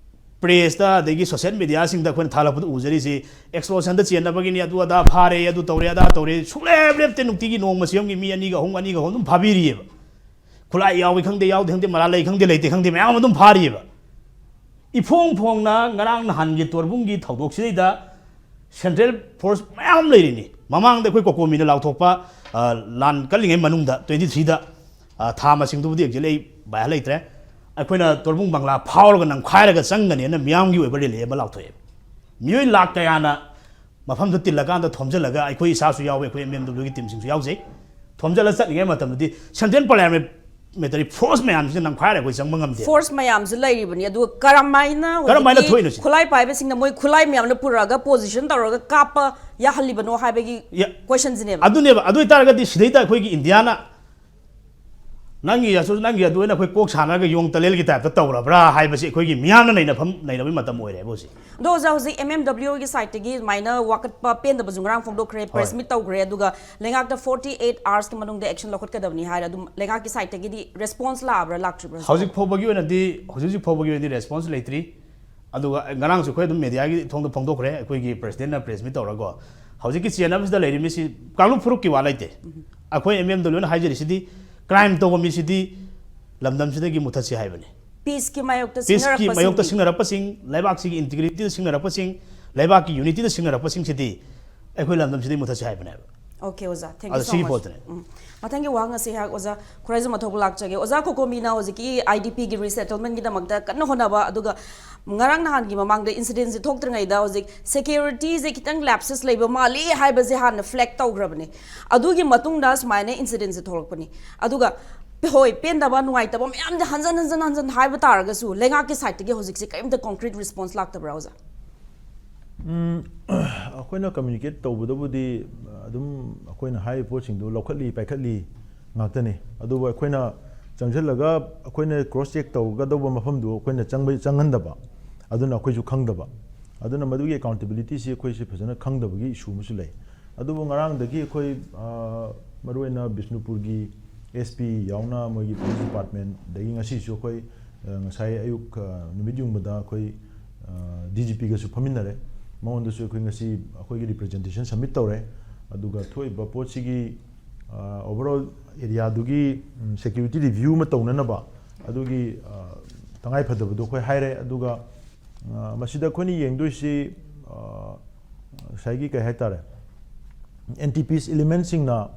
ꯄ꯭ꯔꯦꯁꯇ ꯑꯗꯒꯤ ꯁꯣꯁꯤꯌꯦꯜ ꯃꯦꯗꯤꯌꯥꯁꯤꯡꯗ ꯑꯩꯈꯣꯏꯅ ꯊꯥꯒꯠꯂꯛꯄꯗ ꯎꯖꯔꯤꯁꯤ, ꯑꯦꯛꯁꯇꯣꯔꯁꯟꯗ ꯆꯦꯟꯅꯕꯒꯤꯅꯤ, ꯑꯗꯨ ꯑꯗꯥ ꯐꯥꯔꯦ, ꯑꯗꯨ ꯇꯧꯔꯦ, ꯑꯗꯥ ꯇꯧꯔꯦ, ꯁꯨꯡꯂꯦꯞ ꯂꯦꯞꯇꯦ꯫ ꯅꯨꯡꯇꯤꯒꯤ ꯅꯣꯡꯃ ꯁꯦꯝꯒꯤ ꯃꯤ ꯑꯅꯤꯒ ꯑꯍꯨꯝ, ꯑꯅꯤꯒ ꯑꯍꯨꯝ ꯑꯗꯨꯝ ꯐꯥꯕꯤꯔꯤꯑꯕ꯫ ꯈꯨꯠꯂꯥꯏ ꯌꯥꯎꯏ ꯈꯪꯗꯦ, ꯌꯥꯎꯗꯦ ꯈꯪꯗꯦ, ꯃꯔꯥ ꯂꯩ ꯈꯪꯗꯦ, ꯂꯩꯇꯦ ꯈꯪꯗꯦ, ꯃꯌꯥꯝ ꯑꯗꯨꯝ ꯐꯥꯔꯤꯑꯕ꯫ ꯏꯐꯣꯡ ꯐꯣꯡꯅ ꯉꯔꯥꯡ ꯅꯍꯥꯟꯒꯤ ꯇꯣꯔꯕꯨꯡꯒꯤ ꯊꯧꯗꯣꯛꯁꯤꯗꯩꯗ ꯁꯦꯟꯇ꯭ꯔꯦꯜ ꯐꯣꯔꯁ ꯃꯌꯥꯝ ꯂꯩꯔꯤꯅꯤ꯫ ꯃꯃꯥꯡꯗ ꯑꯩꯈꯣꯏ ꯀꯣꯀꯣꯃꯤꯅ ꯂꯥꯎꯊꯣꯛꯄ, ꯑ, ꯂꯥꯟ ꯀꯜꯂꯤꯉꯩ ꯃꯅꯨꯡꯗ, ꯇ꯭ꯋꯦꯟꯇꯤ ꯊ꯭ꯔꯤꯗ, ꯑ, ꯊꯥ ꯃꯁꯤꯡꯗꯨꯕꯨꯗꯤ ꯑꯦꯛꯖꯦꯛꯂꯤ ꯑꯩ ꯕꯥꯏꯍꯥꯔꯠ ꯂꯩꯇ꯭ꯔꯦ꯫ ꯑꯩꯈꯣꯏꯅ ꯇꯣꯔꯕꯨꯡ ꯕꯪꯒ꯭ꯂꯥ ꯐꯥꯎꯔꯒ ꯅꯝꯈꯥꯏꯔꯒ ꯆꯪꯒꯅꯦꯅ ꯃꯤꯌꯥꯝꯒꯤ ꯑꯣꯏꯕ ꯔꯦꯂꯤ ꯑꯃ ꯂꯥꯎꯊꯣꯛꯑꯦ꯫ ꯃꯤꯑꯣꯏ ꯂꯥꯛ ꯀꯌꯥꯅ ꯃꯐꯝꯗꯨ ꯇꯤꯜꯂꯀꯥꯟꯗ ꯊꯣꯝꯖꯤꯜꯂꯒ, ꯑꯩꯈꯣꯏ ꯏꯁꯥꯁꯨ ꯌꯥꯎꯋꯦ, ꯑꯩꯈꯣꯏ ꯑꯦꯝ ꯑꯦꯝ ꯗꯕ꯭ꯂꯤꯎꯒꯤ ꯇꯤꯝꯁꯤꯡꯁꯨ ꯌꯥꯎꯖꯩ꯫ ꯊꯣꯝꯖꯤꯜꯂ ꯆꯠꯂꯤꯉꯩ ꯃꯇꯝꯗꯗꯤ ꯁꯦꯟꯇ꯭ꯔꯦꯜ ꯄꯥꯔꯂꯤꯌꯥꯃꯦꯟꯇꯔꯤ ꯐꯣꯔꯁ ꯃꯌꯥꯝꯁꯤꯅ ꯅꯝꯈꯥꯏꯔꯒ ꯑꯩꯈꯣꯏ ꯆꯪꯕ ꯉꯝꯗꯦ꯫ ꯐꯣꯔꯁ ꯃꯌꯥꯝꯁꯨ ꯂꯩꯔꯤꯕꯅꯤ, ꯑꯗꯨꯒ ꯀꯔꯝꯃꯥꯏꯅ ꯀꯔꯝꯃꯥꯏꯅ ꯍꯧꯖꯤꯛꯀꯤ ꯊꯣꯛꯏꯅꯣ ꯁꯤꯅꯤ? ꯈꯨꯠꯂꯥꯏ ꯄꯥꯏꯕꯁꯤꯡꯅ ꯃꯣꯏ ꯈꯨꯠꯂꯥꯏ ꯃꯌꯥꯝꯅ ꯄꯨꯔꯛꯑꯒ ꯄꯣꯖꯤꯁꯟ ꯇꯧꯔꯒ ꯀꯥꯞꯄ ꯌꯥꯍꯜꯂꯤꯕꯅꯣ ꯍꯥꯏꯕꯒꯤ ꯌꯥ-, ꯀꯣꯏꯁꯟꯁꯤꯅꯦꯕ꯫ ꯑꯗꯨꯅꯦꯕ꯫ ꯑꯗꯨ ꯑꯣꯏꯇꯥꯔꯒꯗꯤ ꯁꯤꯗꯩꯗ ꯑꯩꯈꯣꯏꯒꯤ ꯏꯟꯗꯤꯌꯥꯅ ꯅꯪꯒꯤ ꯑꯁꯨ-, ꯅꯪꯒꯤ ꯑꯗꯨ ꯑꯣꯏꯅ ꯑꯩꯈꯣꯏ ꯀꯣꯛ ꯁꯥꯟꯅꯔꯒ ꯌꯣꯡ ꯇꯂꯦꯜꯒꯤ ꯇꯥꯏꯞꯇ ꯇꯧꯔꯕ꯭ꯔꯥ ꯍꯥꯏꯕꯁꯤ ꯑꯩꯈꯣꯏꯒꯤ ꯃꯤꯌꯥꯝꯅ ꯅꯩꯅꯐꯝ, ꯅꯩꯅꯕꯒꯤ ꯃꯇꯝ ꯑꯣꯏꯔꯦꯕ ꯍꯧꯖꯤꯛ꯫ ꯑꯗꯣ ꯑꯣꯖꯥ, ꯍꯧꯖꯤꯛ ꯑꯦꯝ ꯑꯦꯝ ꯗꯕ꯭ꯂꯤꯎꯒꯤ ꯁꯥꯏꯠꯇꯒꯤ ꯑꯗꯨꯃꯥꯏꯅ ꯋꯥꯀꯠꯄ ꯄꯦꯟꯗꯕꯁꯨ ꯉꯔꯥꯡ ꯐꯣꯡꯗꯣꯛꯈ꯭ꯔꯦ, ꯍꯣꯏ꯫ ꯄ꯭ꯔꯦꯁ ꯃꯤꯠ ꯇꯧꯈ꯭ꯔꯦ, ꯑꯗꯨꯒ ꯂꯩꯉꯥꯛꯇ ꯐꯣꯔꯇꯤ ꯑꯩꯠ ꯑꯋꯥꯔꯁꯀꯤ ꯃꯅꯨꯡꯗ ꯑꯦꯛꯁꯟ ꯂꯧꯈꯠꯀꯗꯕꯅꯤ ꯍꯥꯏꯔ ꯑꯗꯨꯝ ꯂꯩꯉꯥꯛꯀꯤ ꯁꯥꯏꯠꯇꯒꯤꯗꯤ ꯔꯦꯁꯄꯣꯟꯁ ꯂꯥꯛꯑꯕ꯭ꯔꯥ, ꯂꯥꯛꯇ꯭ꯔꯤꯕ꯭ꯔꯥ? ꯍꯧꯖꯤꯛ ꯐꯥꯎꯕꯒꯤ ꯑꯣꯏꯅꯗꯤ, ꯍꯧꯖꯤꯛ ꯍꯧꯖꯤꯛ ꯐꯥꯎꯕꯒꯤ ꯑꯣꯏꯅꯗꯤ ꯔꯦꯁꯄꯣꯟꯁ ꯂꯩꯇ꯭ꯔꯤ꯫ ꯑꯗꯨꯒ ꯉꯔꯥꯡꯁꯨ ꯑꯩꯈꯣꯏ ꯑꯗꯨꯝ ꯃꯦꯗꯤꯌꯥꯒꯤ ꯊꯣꯡꯗ ꯐꯣꯡꯗꯣꯛꯈ꯭ꯔꯦ, ꯑꯩꯈꯣꯏꯒꯤ ꯄ꯭ꯔꯦꯁꯤꯗꯦꯟꯠꯅ ꯄ꯭ꯔꯦꯁ ꯃꯤꯠ ꯇꯧꯔꯒꯣ꯫ ꯍꯧꯖꯤꯛꯀꯤ ꯆꯦꯟꯅꯕꯁꯤꯗ ꯂꯩꯔꯤ ꯃꯤꯁꯤ ꯀꯥꯡꯂꯨꯞ ꯐꯨꯔꯨꯞꯀꯤ ꯋꯥ ꯂꯩꯇꯦ꯫ ꯑꯩꯈꯣꯏ ꯑꯦꯝ ꯑꯦꯝ ꯗꯕ꯭ꯂꯤꯎꯅ ꯍꯥꯏꯖꯔꯤꯁꯤꯗꯤ ꯀ꯭ꯔꯥꯏꯝ ꯇꯧꯕ ꯃꯤꯁꯤꯗꯤ ꯂꯝꯗꯝꯁꯤꯗꯒꯤ ꯃꯨꯊꯠꯁꯤ ꯍꯥꯏꯕꯅꯤ꯫ ꯄꯤꯁꯀꯤ ꯃꯥꯌꯣꯛꯇ ꯄꯤꯁꯀꯤ ꯁꯤꯡꯅꯔꯛꯄꯁꯤꯡꯗꯤ? ꯃꯥꯌꯣꯛꯇ ꯁꯤꯡꯅꯔꯛꯄꯁꯤꯡ, ꯂꯩꯕꯥꯛꯁꯤꯒꯤ ꯏꯟꯇꯤꯒ꯭ꯔꯤꯇꯤꯗ ꯁꯤꯡꯅꯔꯛꯄꯁꯤꯡ, ꯂꯩꯕꯥꯛꯀꯤ ꯌꯨꯅꯤꯇꯤꯗ ꯁꯤꯡꯅꯔꯛꯄꯁꯤꯡꯁꯤꯗꯤ ꯑꯩꯈꯣꯏ ꯂꯝꯗꯝꯁꯤꯗꯒꯤ ꯃꯨꯊꯠꯁꯤ ꯍꯥꯏꯕꯅꯦꯕ꯫ Okay, ꯑꯣꯖꯥ, thank you ꯑꯗꯣ so ꯁꯤꯒꯤ much꯫ ꯄꯣꯠꯇꯨꯅꯦ꯫ ꯎꯝ꯫ ꯃꯊꯪꯒꯤ ꯋꯥꯍꯪ ꯑꯁꯤ ꯑꯩꯍꯥꯛ ꯑꯣꯖꯥ ꯈꯨꯔꯥꯏꯖꯝ ꯃꯊꯣꯛꯄ ꯂꯥꯛꯆꯒꯦ꯫ ꯑꯣꯖꯥ ꯀꯣꯀꯣꯃꯤꯅ ꯍꯧꯖꯤꯛꯀꯤ ꯑꯥꯏ ꯗꯤ ꯄꯤꯒꯤ ꯔꯤꯁꯦꯇꯜꯃꯦꯟꯠꯒꯤꯗꯃꯛꯇ ꯀꯟꯅ ꯍꯣꯠꯅꯕ, ꯑꯗꯨꯒ ꯉꯔꯥꯡ ꯅꯍꯥꯟꯒꯤ ꯃꯃꯥꯡꯗ ꯏꯟꯁꯤꯗꯦꯟꯠꯁꯤ ꯊꯣꯛꯇ꯭ꯔꯤꯉꯩꯗ ꯍꯧꯖꯤꯛ ꯁꯦꯀ꯭ꯌꯨꯔꯤꯇꯤꯁꯦ ꯈꯤꯇꯪ ꯂꯦꯞꯁꯦꯁ ꯂꯩꯕ ꯃꯥꯜꯂꯤ ꯍꯥꯏꯕꯁꯦ ꯍꯥꯟꯅ ꯐ꯭ꯂꯦꯒ ꯇꯧꯈ꯭ꯔꯕꯅꯤ꯫ ꯑꯗꯨꯒꯤ ꯃꯇꯨꯡꯗ ꯁꯨꯃꯥꯏꯅ ꯏꯟꯁꯤꯗꯦꯟꯠꯁꯦ ꯊꯣꯛꯂꯛꯄꯅꯤ꯫ ꯑꯗꯨꯒ ꯍꯣꯏ, ꯄꯦꯟꯗꯕ, ꯅꯨꯡꯉꯥꯏꯇꯕ ꯃꯌꯥꯝꯗꯤ ꯍꯟꯖꯟ ꯍꯟꯖꯟ ꯍꯟꯖꯟ ꯍꯥꯏꯕ ꯇꯥꯔꯒꯁꯨ, ꯂꯩꯉꯥꯛꯀꯤ ꯁꯥꯏꯠꯇꯒꯤ ꯍꯧꯖꯤꯛꯁꯦ ꯀꯔꯤꯝꯇ concrete response ꯂꯥꯛꯇꯕ꯭ꯔꯥ, ꯑꯣꯖꯥ? ꯎꯝ, ꯑꯩꯈꯣꯏꯅ communicate ꯇꯧꯕꯗꯕꯨꯗꯤ ꯑꯗꯨꯝ ꯑꯩꯈꯣꯏꯅ ꯍꯥꯏꯔꯤꯕ ꯄꯣꯠꯁꯤꯡꯗꯨ ꯂꯧꯈꯠꯂꯤ ꯄꯥꯏꯈꯠꯂꯤ ꯉꯥꯛꯇꯅꯤ꯫ ꯑꯗꯨꯕꯨ ꯑꯩꯈꯣꯏꯅ ꯆꯪꯁꯤꯜꯂꯒ ꯑꯩꯈꯣꯏꯅ cross check ꯇꯧꯒꯗꯧꯕ ꯃꯐꯝꯗꯨ ꯑꯩꯈꯣꯏꯅ ꯆꯪꯕ ꯆꯪꯍꯟꯗꯕ, ꯑꯗꯨꯅ ꯑꯩꯈꯣꯏꯁꯨ ꯈꯪꯗꯕ꯫ ꯑꯗꯨꯅ ꯃꯗꯨꯒꯤ accountabilityꯁꯤ ꯑꯩꯈꯣꯏꯁꯦ ꯐꯖꯅ ꯈꯪꯗꯕꯒꯤ issue ꯑꯃꯁꯨ ꯂꯩ꯫ ꯑꯗꯨꯕꯨ ꯉꯔꯥꯡꯗꯒꯤ ꯑꯩꯈꯣꯏ, ꯑ, ꯃꯔꯨꯑꯣꯏꯅ ꯕꯤꯁꯅꯨꯄꯨꯔꯒꯤ SP ꯌꯥꯎꯅ ꯃꯣꯏꯒꯤ police departmentꯗꯒꯤ ꯉꯁꯤꯁꯨ ꯑꯩꯈꯣꯏ, ꯑ, ꯉꯁꯥꯏ ꯑꯌꯨꯛ, ꯑ, ꯅꯨꯃꯤꯠ ꯌꯨꯡꯕꯗ ꯑꯩꯈꯣꯏ, ꯑ, DGPꯒꯁꯨ ꯐꯝꯃꯤꯟꯅꯔꯦ꯫ ꯃꯉꯣꯟꯗꯁꯨ ꯑꯩꯈꯣꯏ ꯉꯁꯤ ꯑꯩꯈꯣꯏꯒꯤ representation submit ꯇꯧꯔꯦ꯫ ꯑꯗꯨꯒ ꯊꯣꯛꯏꯕ ꯄꯣꯠꯁꯤꯒꯤ, ꯑ, overall areaꯗꯨꯒꯤ, ꯎꯝ, security review ꯑꯃ ꯇꯧꯅꯅꯕ ꯑꯗꯨꯒꯤ, ꯑ, ꯇꯉꯥꯏ ꯐꯗꯕꯗꯣ ꯑꯩꯈꯣꯏ ꯍꯥꯏꯔꯦ꯫ ꯑꯗꯨꯒ, ꯑ, ꯃꯁꯤꯗ ꯑꯩꯈꯣꯏꯅ ꯌꯦꯡꯗꯣꯏꯁꯤ, ꯑ, ꯉꯁꯥꯏꯒꯤ ꯀꯩ ꯍꯥꯏꯇꯥꯔꯦ, anti peace elementꯁꯤꯡꯅ,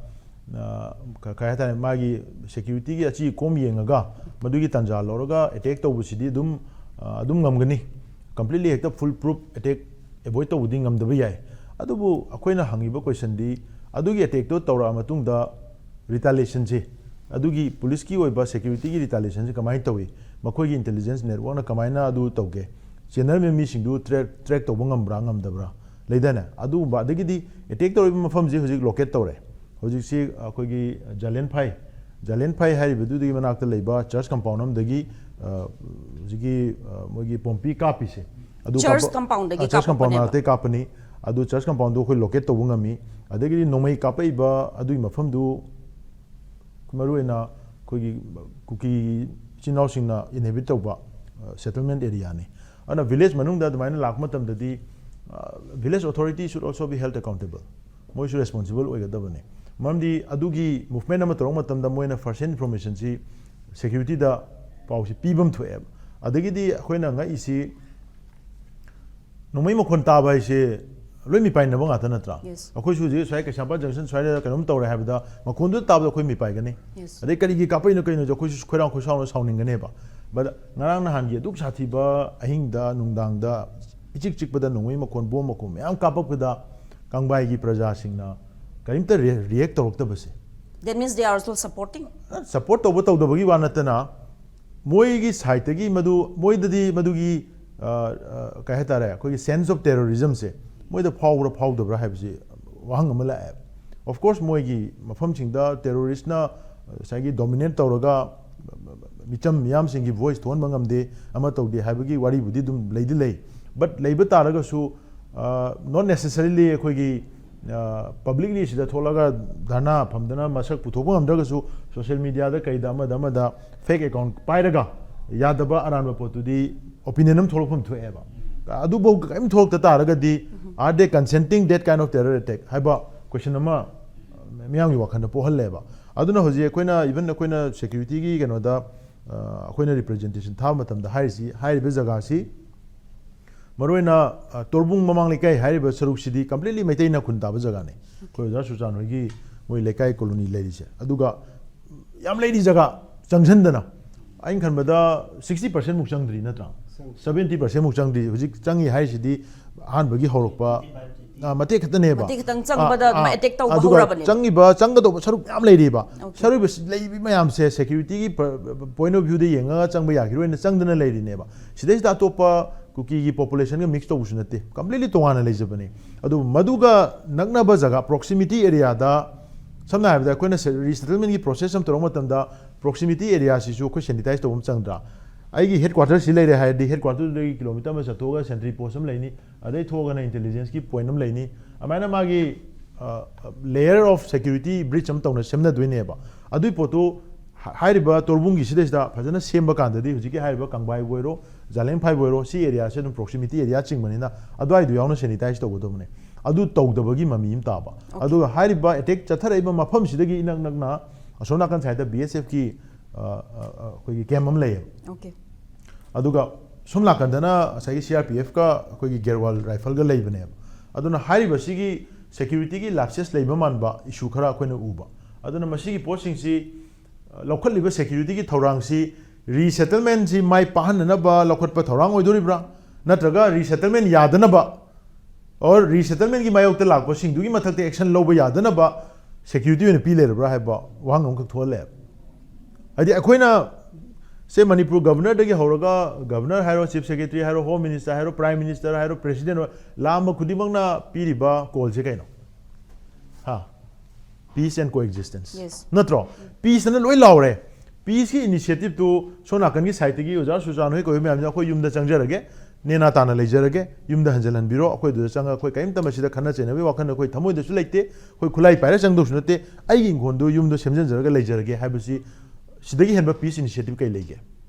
ꯑ, ꯀ-, ꯀꯩ ꯍꯥꯏꯇꯥꯔꯦ, ꯃꯥꯒꯤ securityꯒꯤ ꯑꯆꯤ ꯀꯣꯝ ꯌꯦꯡꯉꯒ ꯃꯗꯨꯒꯤ ꯇꯥꯟꯖꯥ ꯂꯧꯔꯒ attack ꯇꯧꯕꯁꯤꯗꯤ ꯑꯗꯨꯝ, ꯑ, ꯑꯗꯨꯝ ꯉꯝꯒꯅꯤ꯫ Completely ꯍꯦꯛꯇ fool proof attack avoid ꯇꯧꯕꯗꯤ ꯉꯝꯗꯕ ꯌꯥꯏ꯫ ꯑꯗꯨꯕꯨ ꯑꯩꯈꯣꯏꯅ ꯍꯪꯉꯤꯕ questionꯗꯤ, ꯑꯗꯨꯒꯤ attackꯇꯣ ꯇꯧꯔꯛꯑ ꯃꯇꯨꯡꯗ retaliationꯁꯤ, ꯑꯗꯨꯒꯤ policeꯀꯤ ꯑꯣꯏꯕ securityꯒꯤ retaliationꯁꯤ ꯀꯃꯥꯏꯅ ꯇꯧꯏ, ꯃꯈꯣꯏꯒꯤ intelligence networkꯅ ꯀꯃꯥꯏꯅ ꯑꯗꯨ ꯇꯧꯒꯦ, ꯆꯦꯟꯅꯔꯝꯃꯤꯕ ꯃꯤꯁꯤꯡꯗꯨ track, track ꯇꯧꯕ ꯉꯝꯕ꯭ꯔꯥ ꯉꯝꯗꯕ꯭ꯔꯥ, ꯂꯩꯗꯥꯏꯅꯦ? ꯑꯗꯨꯒꯨꯝꯕ, ꯑꯗꯒꯤꯗꯤ attack ꯇꯧꯔꯤꯕ ꯃꯐꯝꯁꯤ ꯍꯧꯖꯤꯛ locate ꯇꯧꯔꯦ꯫ ꯍꯧꯖꯤꯛꯁꯤ ꯑꯩꯈꯣꯏꯒꯤ ꯖꯥꯂꯦꯟꯐꯥꯏ, ꯖꯥꯂꯦꯟꯐꯥꯏ ꯍꯥꯏꯔꯤꯕꯗꯨꯗꯒꯤ ꯃꯅꯥꯛꯇ ꯂꯩꯕ church compound ꯑꯃꯗꯒꯤ, ꯑ, ꯍꯧꯖꯤꯛꯀꯤ, ꯑ, ꯃꯣꯏꯒꯤ ꯄꯣꯝꯄꯤ ꯀꯥꯞꯄꯤꯁꯦ, ꯑꯗꯨ church compoundꯗꯒꯤ ꯑ, church compound ꯀꯥꯞꯄꯛꯄꯅꯦꯕ꯫ ꯃꯅꯥꯛꯇꯒꯤ ꯀꯥꯞꯄꯅꯤ꯫ ꯑꯗꯨ church compoundꯗꯣ ꯑꯩꯈꯣꯏ locate ꯇꯧꯕ ꯉꯝꯃꯤ꯫ ꯑꯗꯒꯤꯗꯤ ꯅꯣꯡꯃꯩ ꯀꯥꯞꯄꯛꯏꯕ ꯑꯗꯨꯒꯤ ꯃꯐꯝꯗꯨ ꯃꯔꯨꯑꯣꯏꯅ ꯑꯩꯈꯣꯏꯒꯤ ꯀꯨꯀꯤ ꯏꯆꯤꯟ ꯏꯅꯥꯎꯁꯤꯡꯅ inhabit ꯇꯧꯕ, ꯑ, settlement areaꯅꯤ꯫ ꯑꯗꯨꯅ village ꯃꯅꯨꯡꯗ ꯑꯗꯨꯃꯥꯏꯅ ꯂꯥꯛꯄ ꯃꯇꯝꯗꯗꯤ, ꯑ, village authority should also be held accountable꯫ ꯃꯣꯏꯁꯨ responsible ꯑꯣꯏꯒꯗꯕꯅꯤ꯫ ꯃꯔꯝꯗꯤ ꯑꯗꯨꯒꯤ movement ꯑꯃ ꯇꯧꯔꯛꯄ ꯃꯇꯝꯗ ꯃꯣꯏꯅ first hand informationꯁꯤ securityꯗ ꯄꯥꯎꯁꯤ ꯄꯤꯕ ꯑꯃ ꯊꯣꯛꯑꯦꯕ꯫ ꯑꯗꯒꯤꯗꯤ ꯑꯩꯈꯣꯏꯅ ꯉꯛꯏꯁꯤ, ꯅꯣꯡꯃꯩ ꯃꯈꯣꯟ ꯇꯥꯕ ꯍꯥꯏꯁꯦ ꯂꯣꯏ ꯃꯤꯄꯥꯏꯅꯕ ꯉꯥꯛꯇ ꯅꯠꯇ꯭ꯔꯥ? Yes. ꯑꯩꯈꯣꯏꯁꯨ ꯍꯧꯖꯤꯛ ꯁ꯭ꯋꯥꯏ ꯀꯩꯁꯥꯝꯄꯥꯠ junction ꯁ꯭ꯋꯥꯏꯗ ꯀꯩꯅꯣꯝ ꯇꯧꯔꯦ ꯍꯥꯏꯕꯗ ꯃꯈꯣꯟꯗꯨ ꯇꯥꯕꯗ ꯑꯩꯈꯣꯏ ꯃꯤꯄꯥꯏꯒꯅꯤ꯫ Yes. ꯑꯗꯩ ꯀꯔꯤꯒꯤ ꯀꯥꯞꯄꯛꯏꯅꯣ ꯀꯩꯅꯣꯁꯦ ꯑꯩꯈꯣꯏꯁꯨ ꯈꯣꯏꯔꯥꯡ ꯈꯣꯏꯁꯥꯎꯅ ꯁꯥꯎꯅꯤꯡꯒꯅꯦꯕ꯫ But ꯉꯔꯥꯡ ꯅꯍꯥꯟꯒꯤ ꯑꯗꯨꯛ ꯁꯥꯊꯤꯕ ꯑꯍꯤꯡꯗ, ꯅꯨꯡꯗꯥꯡꯗ ꯏꯆꯤꯛ ꯆꯤꯛꯄꯗ ꯅꯣꯡꯃꯩ ꯃꯈꯣꯟ, ꯕꯣꯝ ꯃꯈꯣꯟ ꯃꯌꯥꯝ ꯀꯥꯞꯄꯛꯄꯗ ꯀꯪꯕꯥꯏꯒꯤ ꯄ꯭ꯔꯖꯥꯁꯤꯡꯅ ꯀꯔꯤꯝꯇ ꯔꯤ-, react ꯇꯧꯔꯛꯇꯕꯁꯦ, That means they are also supporting. Support ꯇꯧꯕ ꯇꯧꯗꯕꯒꯤ ꯋꯥ ꯅꯠꯇꯅ, ꯃꯣꯏꯒꯤ ꯁꯥꯏꯠꯇꯒꯤ ꯃꯗꯨ, ꯃꯣꯏꯗꯗꯤ ꯃꯗꯨꯒꯤ ꯑ, ꯑ, ꯀꯩ ꯍꯥꯏꯇꯥꯔꯦ, ꯑꯩꯈꯣꯏꯒꯤ sense of terrorism ꯁꯦ ꯃꯣꯏꯗ ꯐꯥꯎꯕ꯭ꯔꯥ ꯐꯥꯎꯗꯕ꯭ꯔꯥ ꯍꯥꯏꯕꯁꯤ ꯋꯥꯍꯪ ꯑꯃ ꯂꯥꯛꯑꯦ꯫ Of course, ꯃꯣꯏꯒꯤ ꯃꯐꯝꯁꯤꯡꯗ terrorist ꯅ ꯉꯁꯥꯏꯒꯤ dominate ꯇꯧꯔꯒ ꯃꯤꯆꯝ ꯃꯤꯌꯥꯝꯁꯤꯡꯒꯤ voice ꯊꯣꯛꯍꯟꯕ ꯉꯝꯗꯦ, ꯑꯃ ꯇꯧꯗꯦ ꯍꯥꯏꯕꯒꯤ ꯋꯥꯔꯤꯕꯨꯗꯤ ꯑꯗꯨꯝ ꯂꯩꯗꯤ ꯂꯩ꯫ But ꯂꯩꯕ ꯇꯥꯔꯒꯁꯨ, ꯑ, not necessarily ꯑꯩꯈꯣꯏꯒꯤ, ꯑ, publicly ꯁꯤꯗ ꯊꯣꯛꯂꯒ ꯙꯔꯅꯥ ꯐꯝꯗꯅ ꯃꯁꯛ ꯄꯨꯊꯣꯛꯄ ꯉꯝꯗ꯭ꯔꯒꯁꯨ, social media ꯗ ꯀꯩꯗ ꯑꯃꯗ ꯑꯃꯗ fake account ꯄꯥꯏꯔꯒ ꯌꯥꯗꯕ ꯑꯔꯥꯟꯕ ꯄꯣꯠꯇꯨꯗꯤ opinion ꯑꯃ ꯊꯣꯛꯂꯛꯐꯝ ꯊꯣꯛꯑꯦꯕ꯫ ꯑꯗꯨꯐꯥꯎ ꯀꯔꯤꯝ ꯊꯣꯛꯂꯛꯇ ꯇꯥꯔꯒꯗꯤ, are they consenting that kind of terror attack ꯍꯥꯏꯕ question ꯑꯃ ꯃꯤꯌꯥꯝꯒꯤ ꯋꯥꯈꯜꯗ ꯄꯣꯛꯍꯜꯂꯦꯕ꯫ ꯑꯗꯨꯅ ꯍꯧꯖꯤꯛ ꯑꯩꯈꯣꯏꯅ, even ꯑꯩꯈꯣꯏꯅ security ꯒꯤ ꯀꯩꯅꯣꯗ, ꯑ, ꯑꯩꯈꯣꯏꯅ representation ꯊꯥꯕ ꯃꯇꯝꯗ ꯍꯥꯏꯔꯤꯁꯤ, ꯍꯥꯏꯔꯤꯕ ꯖꯒꯥꯁꯤ ꯃꯔꯨꯑꯣꯏꯅ, ꯑ, ꯇꯣꯔꯕꯨꯡ ꯃꯃꯥꯡ ꯂꯩꯀꯥꯏ ꯍꯥꯏꯔꯤꯕ ꯁꯔꯨꯛꯁꯤꯗꯤ completely ꯃꯩꯇꯩꯅ ꯈꯨꯟ ꯇꯥꯕ ꯖꯒꯥꯅꯤ꯫ ꯑꯩꯈꯣꯏ ꯑꯣꯖꯥ ꯁꯨꯆꯥꯟ ꯍꯣꯏꯒꯤ ꯃꯣꯏ ꯂꯩꯀꯥꯏ colony ꯂꯩꯔꯤꯁꯦ꯫ ꯑꯗꯨꯒ ꯌꯥꯝ ꯂꯩꯔꯤ ꯖꯒꯥ ꯆꯪꯁꯤꯟꯗꯅ꯫ ꯑꯩꯅ ꯈꯟꯕꯗ sixty percent ꯃꯨꯛ ꯆꯪꯗ꯭ꯔꯤ ꯅꯠꯇ꯭ꯔꯥ? Seventy percent ꯃꯨꯛ ꯆꯪꯗ꯭ꯔꯤ꯫ ꯍꯧꯖꯤꯛ ꯆꯪꯉꯤ ꯍꯥꯏꯔꯤꯁꯤꯗꯤ ꯑꯍꯥꯟꯕꯒꯤ ꯍꯧꯔꯛꯄ, ꯑ, ꯃꯇꯦꯛ ꯈꯛꯇꯅꯦꯕ꯫ ꯃꯇꯦꯛ ꯈꯛꯇꯪ ꯆꯪꯕꯗ ꯑ, ꯑ, attack ꯇꯧꯕ ꯑꯗꯨꯒ ꯍꯧꯔꯕꯅꯦ꯫ ꯆꯪꯉꯤꯕ ꯆꯪꯒꯗꯧꯕ ꯁꯔꯨꯛ ꯃꯌꯥꯝ ꯂꯩꯔꯤꯕ꯫ Okay. ꯁꯔꯨꯛ ꯂꯩꯔꯤꯕ ꯃꯌꯥꯝꯁꯦ security ꯒꯤ ꯄ-, point of view ꯗ ꯌꯦꯡꯉꯒ ꯆꯪꯕ ꯌꯥꯈꯤꯔꯣꯏꯅ ꯆꯪꯗꯅ ꯂꯩꯔꯤꯅꯦꯕ꯫ ꯁꯤꯗꯩꯁꯤꯗ ꯑꯇꯣꯞꯄ ꯀꯨꯀꯤꯒꯤ population ꯒ mix ꯇꯧꯕꯁꯨ ꯅꯠꯇꯦ, completely ꯇꯣꯉꯥꯟꯅ ꯂꯩꯖꯕꯅꯦ꯫ ꯑꯗꯨ ꯃꯗꯨꯒ ꯅꯛꯅꯕ ꯖꯒꯥ, proximity area ꯗ, ꯁꯝꯅ ꯍꯥꯏꯔꯕꯗ ꯑꯩꯈꯣꯏꯅ ꯁꯦ-, resettlement ꯒꯤ process ꯑꯃ ꯇꯧꯔꯛꯄ ꯃꯇꯝꯗ proximity area ꯁꯤꯁꯨ ꯑꯩꯈꯣꯏ sanitize ꯇꯧꯕ ꯑꯃ ꯆꯪꯗ꯭ꯔꯥ? ꯑꯩꯒꯤ headquarter ꯁꯤ ꯂꯩꯔꯦ ꯍꯥꯏꯔꯗꯤ headquarter ꯗꯒꯤ kilometre ꯑꯃ ꯆꯠꯊꯣꯛꯑꯒ sentry post ꯑꯃ ꯂꯩꯅꯤ, ꯑꯗꯩ ꯊꯣꯛꯑꯒꯅ intelligence ꯀꯤ point ꯑꯃ ꯂꯩꯅꯤ꯫ ꯑꯗꯨꯃꯥꯏꯅ ꯃꯥꯒꯤ, ꯑ, layer of security breach ꯑꯃ ꯇꯧꯅ ꯁꯦꯝꯅꯗꯣꯏꯅꯦꯕ꯫ ꯑꯗꯨꯏ ꯄꯣꯠꯇꯨ ꯍꯥ-, ꯍꯥꯏꯔꯤꯕ ꯇꯣꯔꯕꯨꯡꯒꯤ ꯁꯤꯗꯩꯁꯤꯗ ꯐꯖꯅ ꯁꯦꯝꯕ ꯀꯥꯟꯗꯗꯤ ꯍꯧꯖꯤꯛꯀꯤ ꯍꯥꯏꯔꯤꯕ ꯀꯪꯕꯥꯏꯕꯨ ꯑꯣꯏꯔꯣ, ꯖꯥꯂꯦꯡꯐꯥꯏꯕꯨ ꯑꯣꯏꯔꯣ, ꯁꯤ area ꯁꯦ ꯑꯗꯨꯝ proximity area ꯆꯤꯡꯕꯅꯤꯅ ꯑꯗꯨꯋꯥꯏꯗꯣ ꯌꯥꯎꯅ sanitize ꯇꯧꯒꯗꯕꯅꯦ꯫ ꯑꯗꯨ ꯇꯧꯗꯕꯒꯤ ꯃꯃꯤ ꯑꯃ ꯇꯥꯕ꯫ ꯑꯗꯨꯒ ꯍꯥꯏꯔꯤꯕ attack ꯆꯠꯊꯔꯛꯏꯕ ꯃꯐꯝꯁꯤꯗꯒꯤ ꯏꯅꯛ ꯅꯛꯅ ꯑꯁꯣꯝ ꯅꯥꯀꯟ side ꯇ B S F ꯀꯤ, ꯑ, ꯑ, ꯑ, ꯑꯩꯈꯣꯏꯒꯤ camp ꯑꯃ ꯂꯩꯌꯦꯕ꯫ Okay. ꯑꯗꯨꯒ ꯁꯣꯝ ꯅꯥꯀꯟꯗꯅ ꯉꯁꯥꯏꯒꯤ C R P F ꯀ ꯑꯩꯈꯣꯏꯒꯤ ꯒꯦꯔꯋꯥꯜ rifle ꯒ ꯂꯩꯕꯅꯦꯕ꯫ ꯑꯗꯨꯅ ꯍꯥꯏꯔꯤꯕꯁꯤꯒꯤ security ꯒꯤ lapses ꯂꯩꯕ ꯃꯥꯟꯕ issue ꯈꯔ ꯑꯩꯈꯣꯏꯅ ꯎꯕ꯫ ꯑꯗꯨꯅ ꯃꯁꯤꯒꯤ ꯄꯣꯠꯁꯤꯡꯁꯤ, ꯑ, ꯂꯧꯈꯠꯂꯤꯕ security ꯒꯤ ꯊꯧꯔꯥꯡꯁꯤ resettlement ꯁꯤ ꯃꯥꯏ ꯄꯥꯛꯍꯟꯅꯅꯕ ꯂꯧꯈꯠꯄ ꯊꯧꯔꯥꯡ ꯑꯣꯏꯗꯣꯔꯤꯕ꯭ꯔꯥ? ꯅꯠꯇ꯭ꯔꯒ resettlement ꯌꯥꯗꯅꯕ or resettlement ꯀꯤ ꯃꯥꯌꯣꯛꯇ ꯂꯥꯛꯄꯁꯤꯡꯗꯨꯒꯤ ꯃꯊꯛꯇ action ꯂꯧꯕ ꯌꯥꯗꯅꯕ ꯁꯦꯀ꯭ꯌꯨꯔꯤꯇꯤ ꯑꯣꯏꯅ ꯄꯤ ꯂꯩꯔꯕ꯭ꯔꯥ ꯍꯥꯏꯕ ꯋꯥꯍꯪ ꯑꯃꯈꯛ ꯊꯣꯛꯍꯜꯂꯦꯕ꯫ ꯍꯥꯏꯗꯤ ꯑꯩꯈꯣꯏꯅ ꯁꯦ ꯃꯅꯤꯄꯨꯔ ꯒꯕꯔꯅꯔꯗꯒꯤ ꯍꯧꯔꯒ, ꯒꯕꯔꯅꯔ ꯍꯥꯏꯔꯣ, ꯆꯤꯐ ꯁꯦꯀ꯭ꯔꯦꯇꯔꯤ ꯍꯥꯏꯔꯣ, ꯍꯣꯝ ꯃꯤꯅꯤꯁꯇꯔ ꯍꯥꯏꯔꯣ, ꯄ꯭ꯔꯥꯏꯝ ꯃꯤꯅꯤꯁꯇꯔ ꯍꯥꯏꯔꯣ, ꯄ꯭ꯔꯦꯁꯤꯗꯦꯟ ꯑꯣꯏꯔꯣ, ꯂꯥꯛꯑꯝꯕ ꯈꯨꯗꯤꯡꯃꯛꯅ ꯄꯤꯔꯤꯕ ꯀꯣꯜꯁꯦ ꯀꯩꯅꯣ? ꯍꯥ? Peace and coexistence. Yes. ꯅꯠꯇ꯭ꯔꯣ? ꯄꯤꯁ ꯑꯅ ꯂꯣꯏ ꯂꯥꯎꯔꯦ꯫ ꯄꯤꯁꯀꯤ ꯏꯅꯤꯁꯤꯌꯦꯇꯤꯞꯇꯨ ꯁꯣꯝ ꯅꯥꯀꯟꯒꯤ ꯁꯥꯏꯠꯇꯒꯤ ꯑꯣꯖꯥ ꯁꯨꯆꯥꯟ ꯍꯣꯏ ꯀꯧꯏ ꯃꯌꯥꯝꯁꯤꯅ ꯑꯩꯈꯣꯏ ꯌꯨꯝꯗ ꯆꯪꯖꯔꯒꯦ, ꯅꯦꯅꯥ ꯇꯥꯅ ꯂꯩꯖꯔꯒꯦ, ꯌꯨꯝꯗ ꯍꯟꯖꯤꯜꯍꯟꯕꯤꯔꯣ, ꯑꯩꯈꯣꯏ ꯑꯗꯨꯗ ꯆꯪꯉꯒ ꯑꯩꯈꯣꯏ ꯀꯔꯤꯝꯇ ꯃꯁꯤꯗ ꯈꯠꯅ ꯆꯩꯅꯕꯒꯤ ꯋꯥꯈꯜ ꯑꯩꯈꯣꯏ ꯊꯃꯣꯏꯗꯁꯨ ꯂꯩꯇꯦ, ꯑꯩꯈꯣꯏ ꯈꯨꯠꯂꯥꯏ ꯄꯥꯏꯔ ꯆꯪꯗꯧꯁꯨ ꯅꯠꯇꯦ, ꯑꯩꯒꯤ ꯏꯪꯈꯣꯜꯗꯨ ꯌꯨꯝꯗ ꯁꯦꯝꯖꯤꯟꯖꯔꯒ ꯂꯩꯖꯔꯒꯦ ꯍꯥꯏꯕꯁꯤ ꯁꯤꯗꯒꯤ ꯍꯦꯟꯕ ꯄꯤꯁ ꯏꯅꯤꯁꯤꯌꯦꯇꯤꯞ ꯀꯩ ꯂꯩꯒꯦ?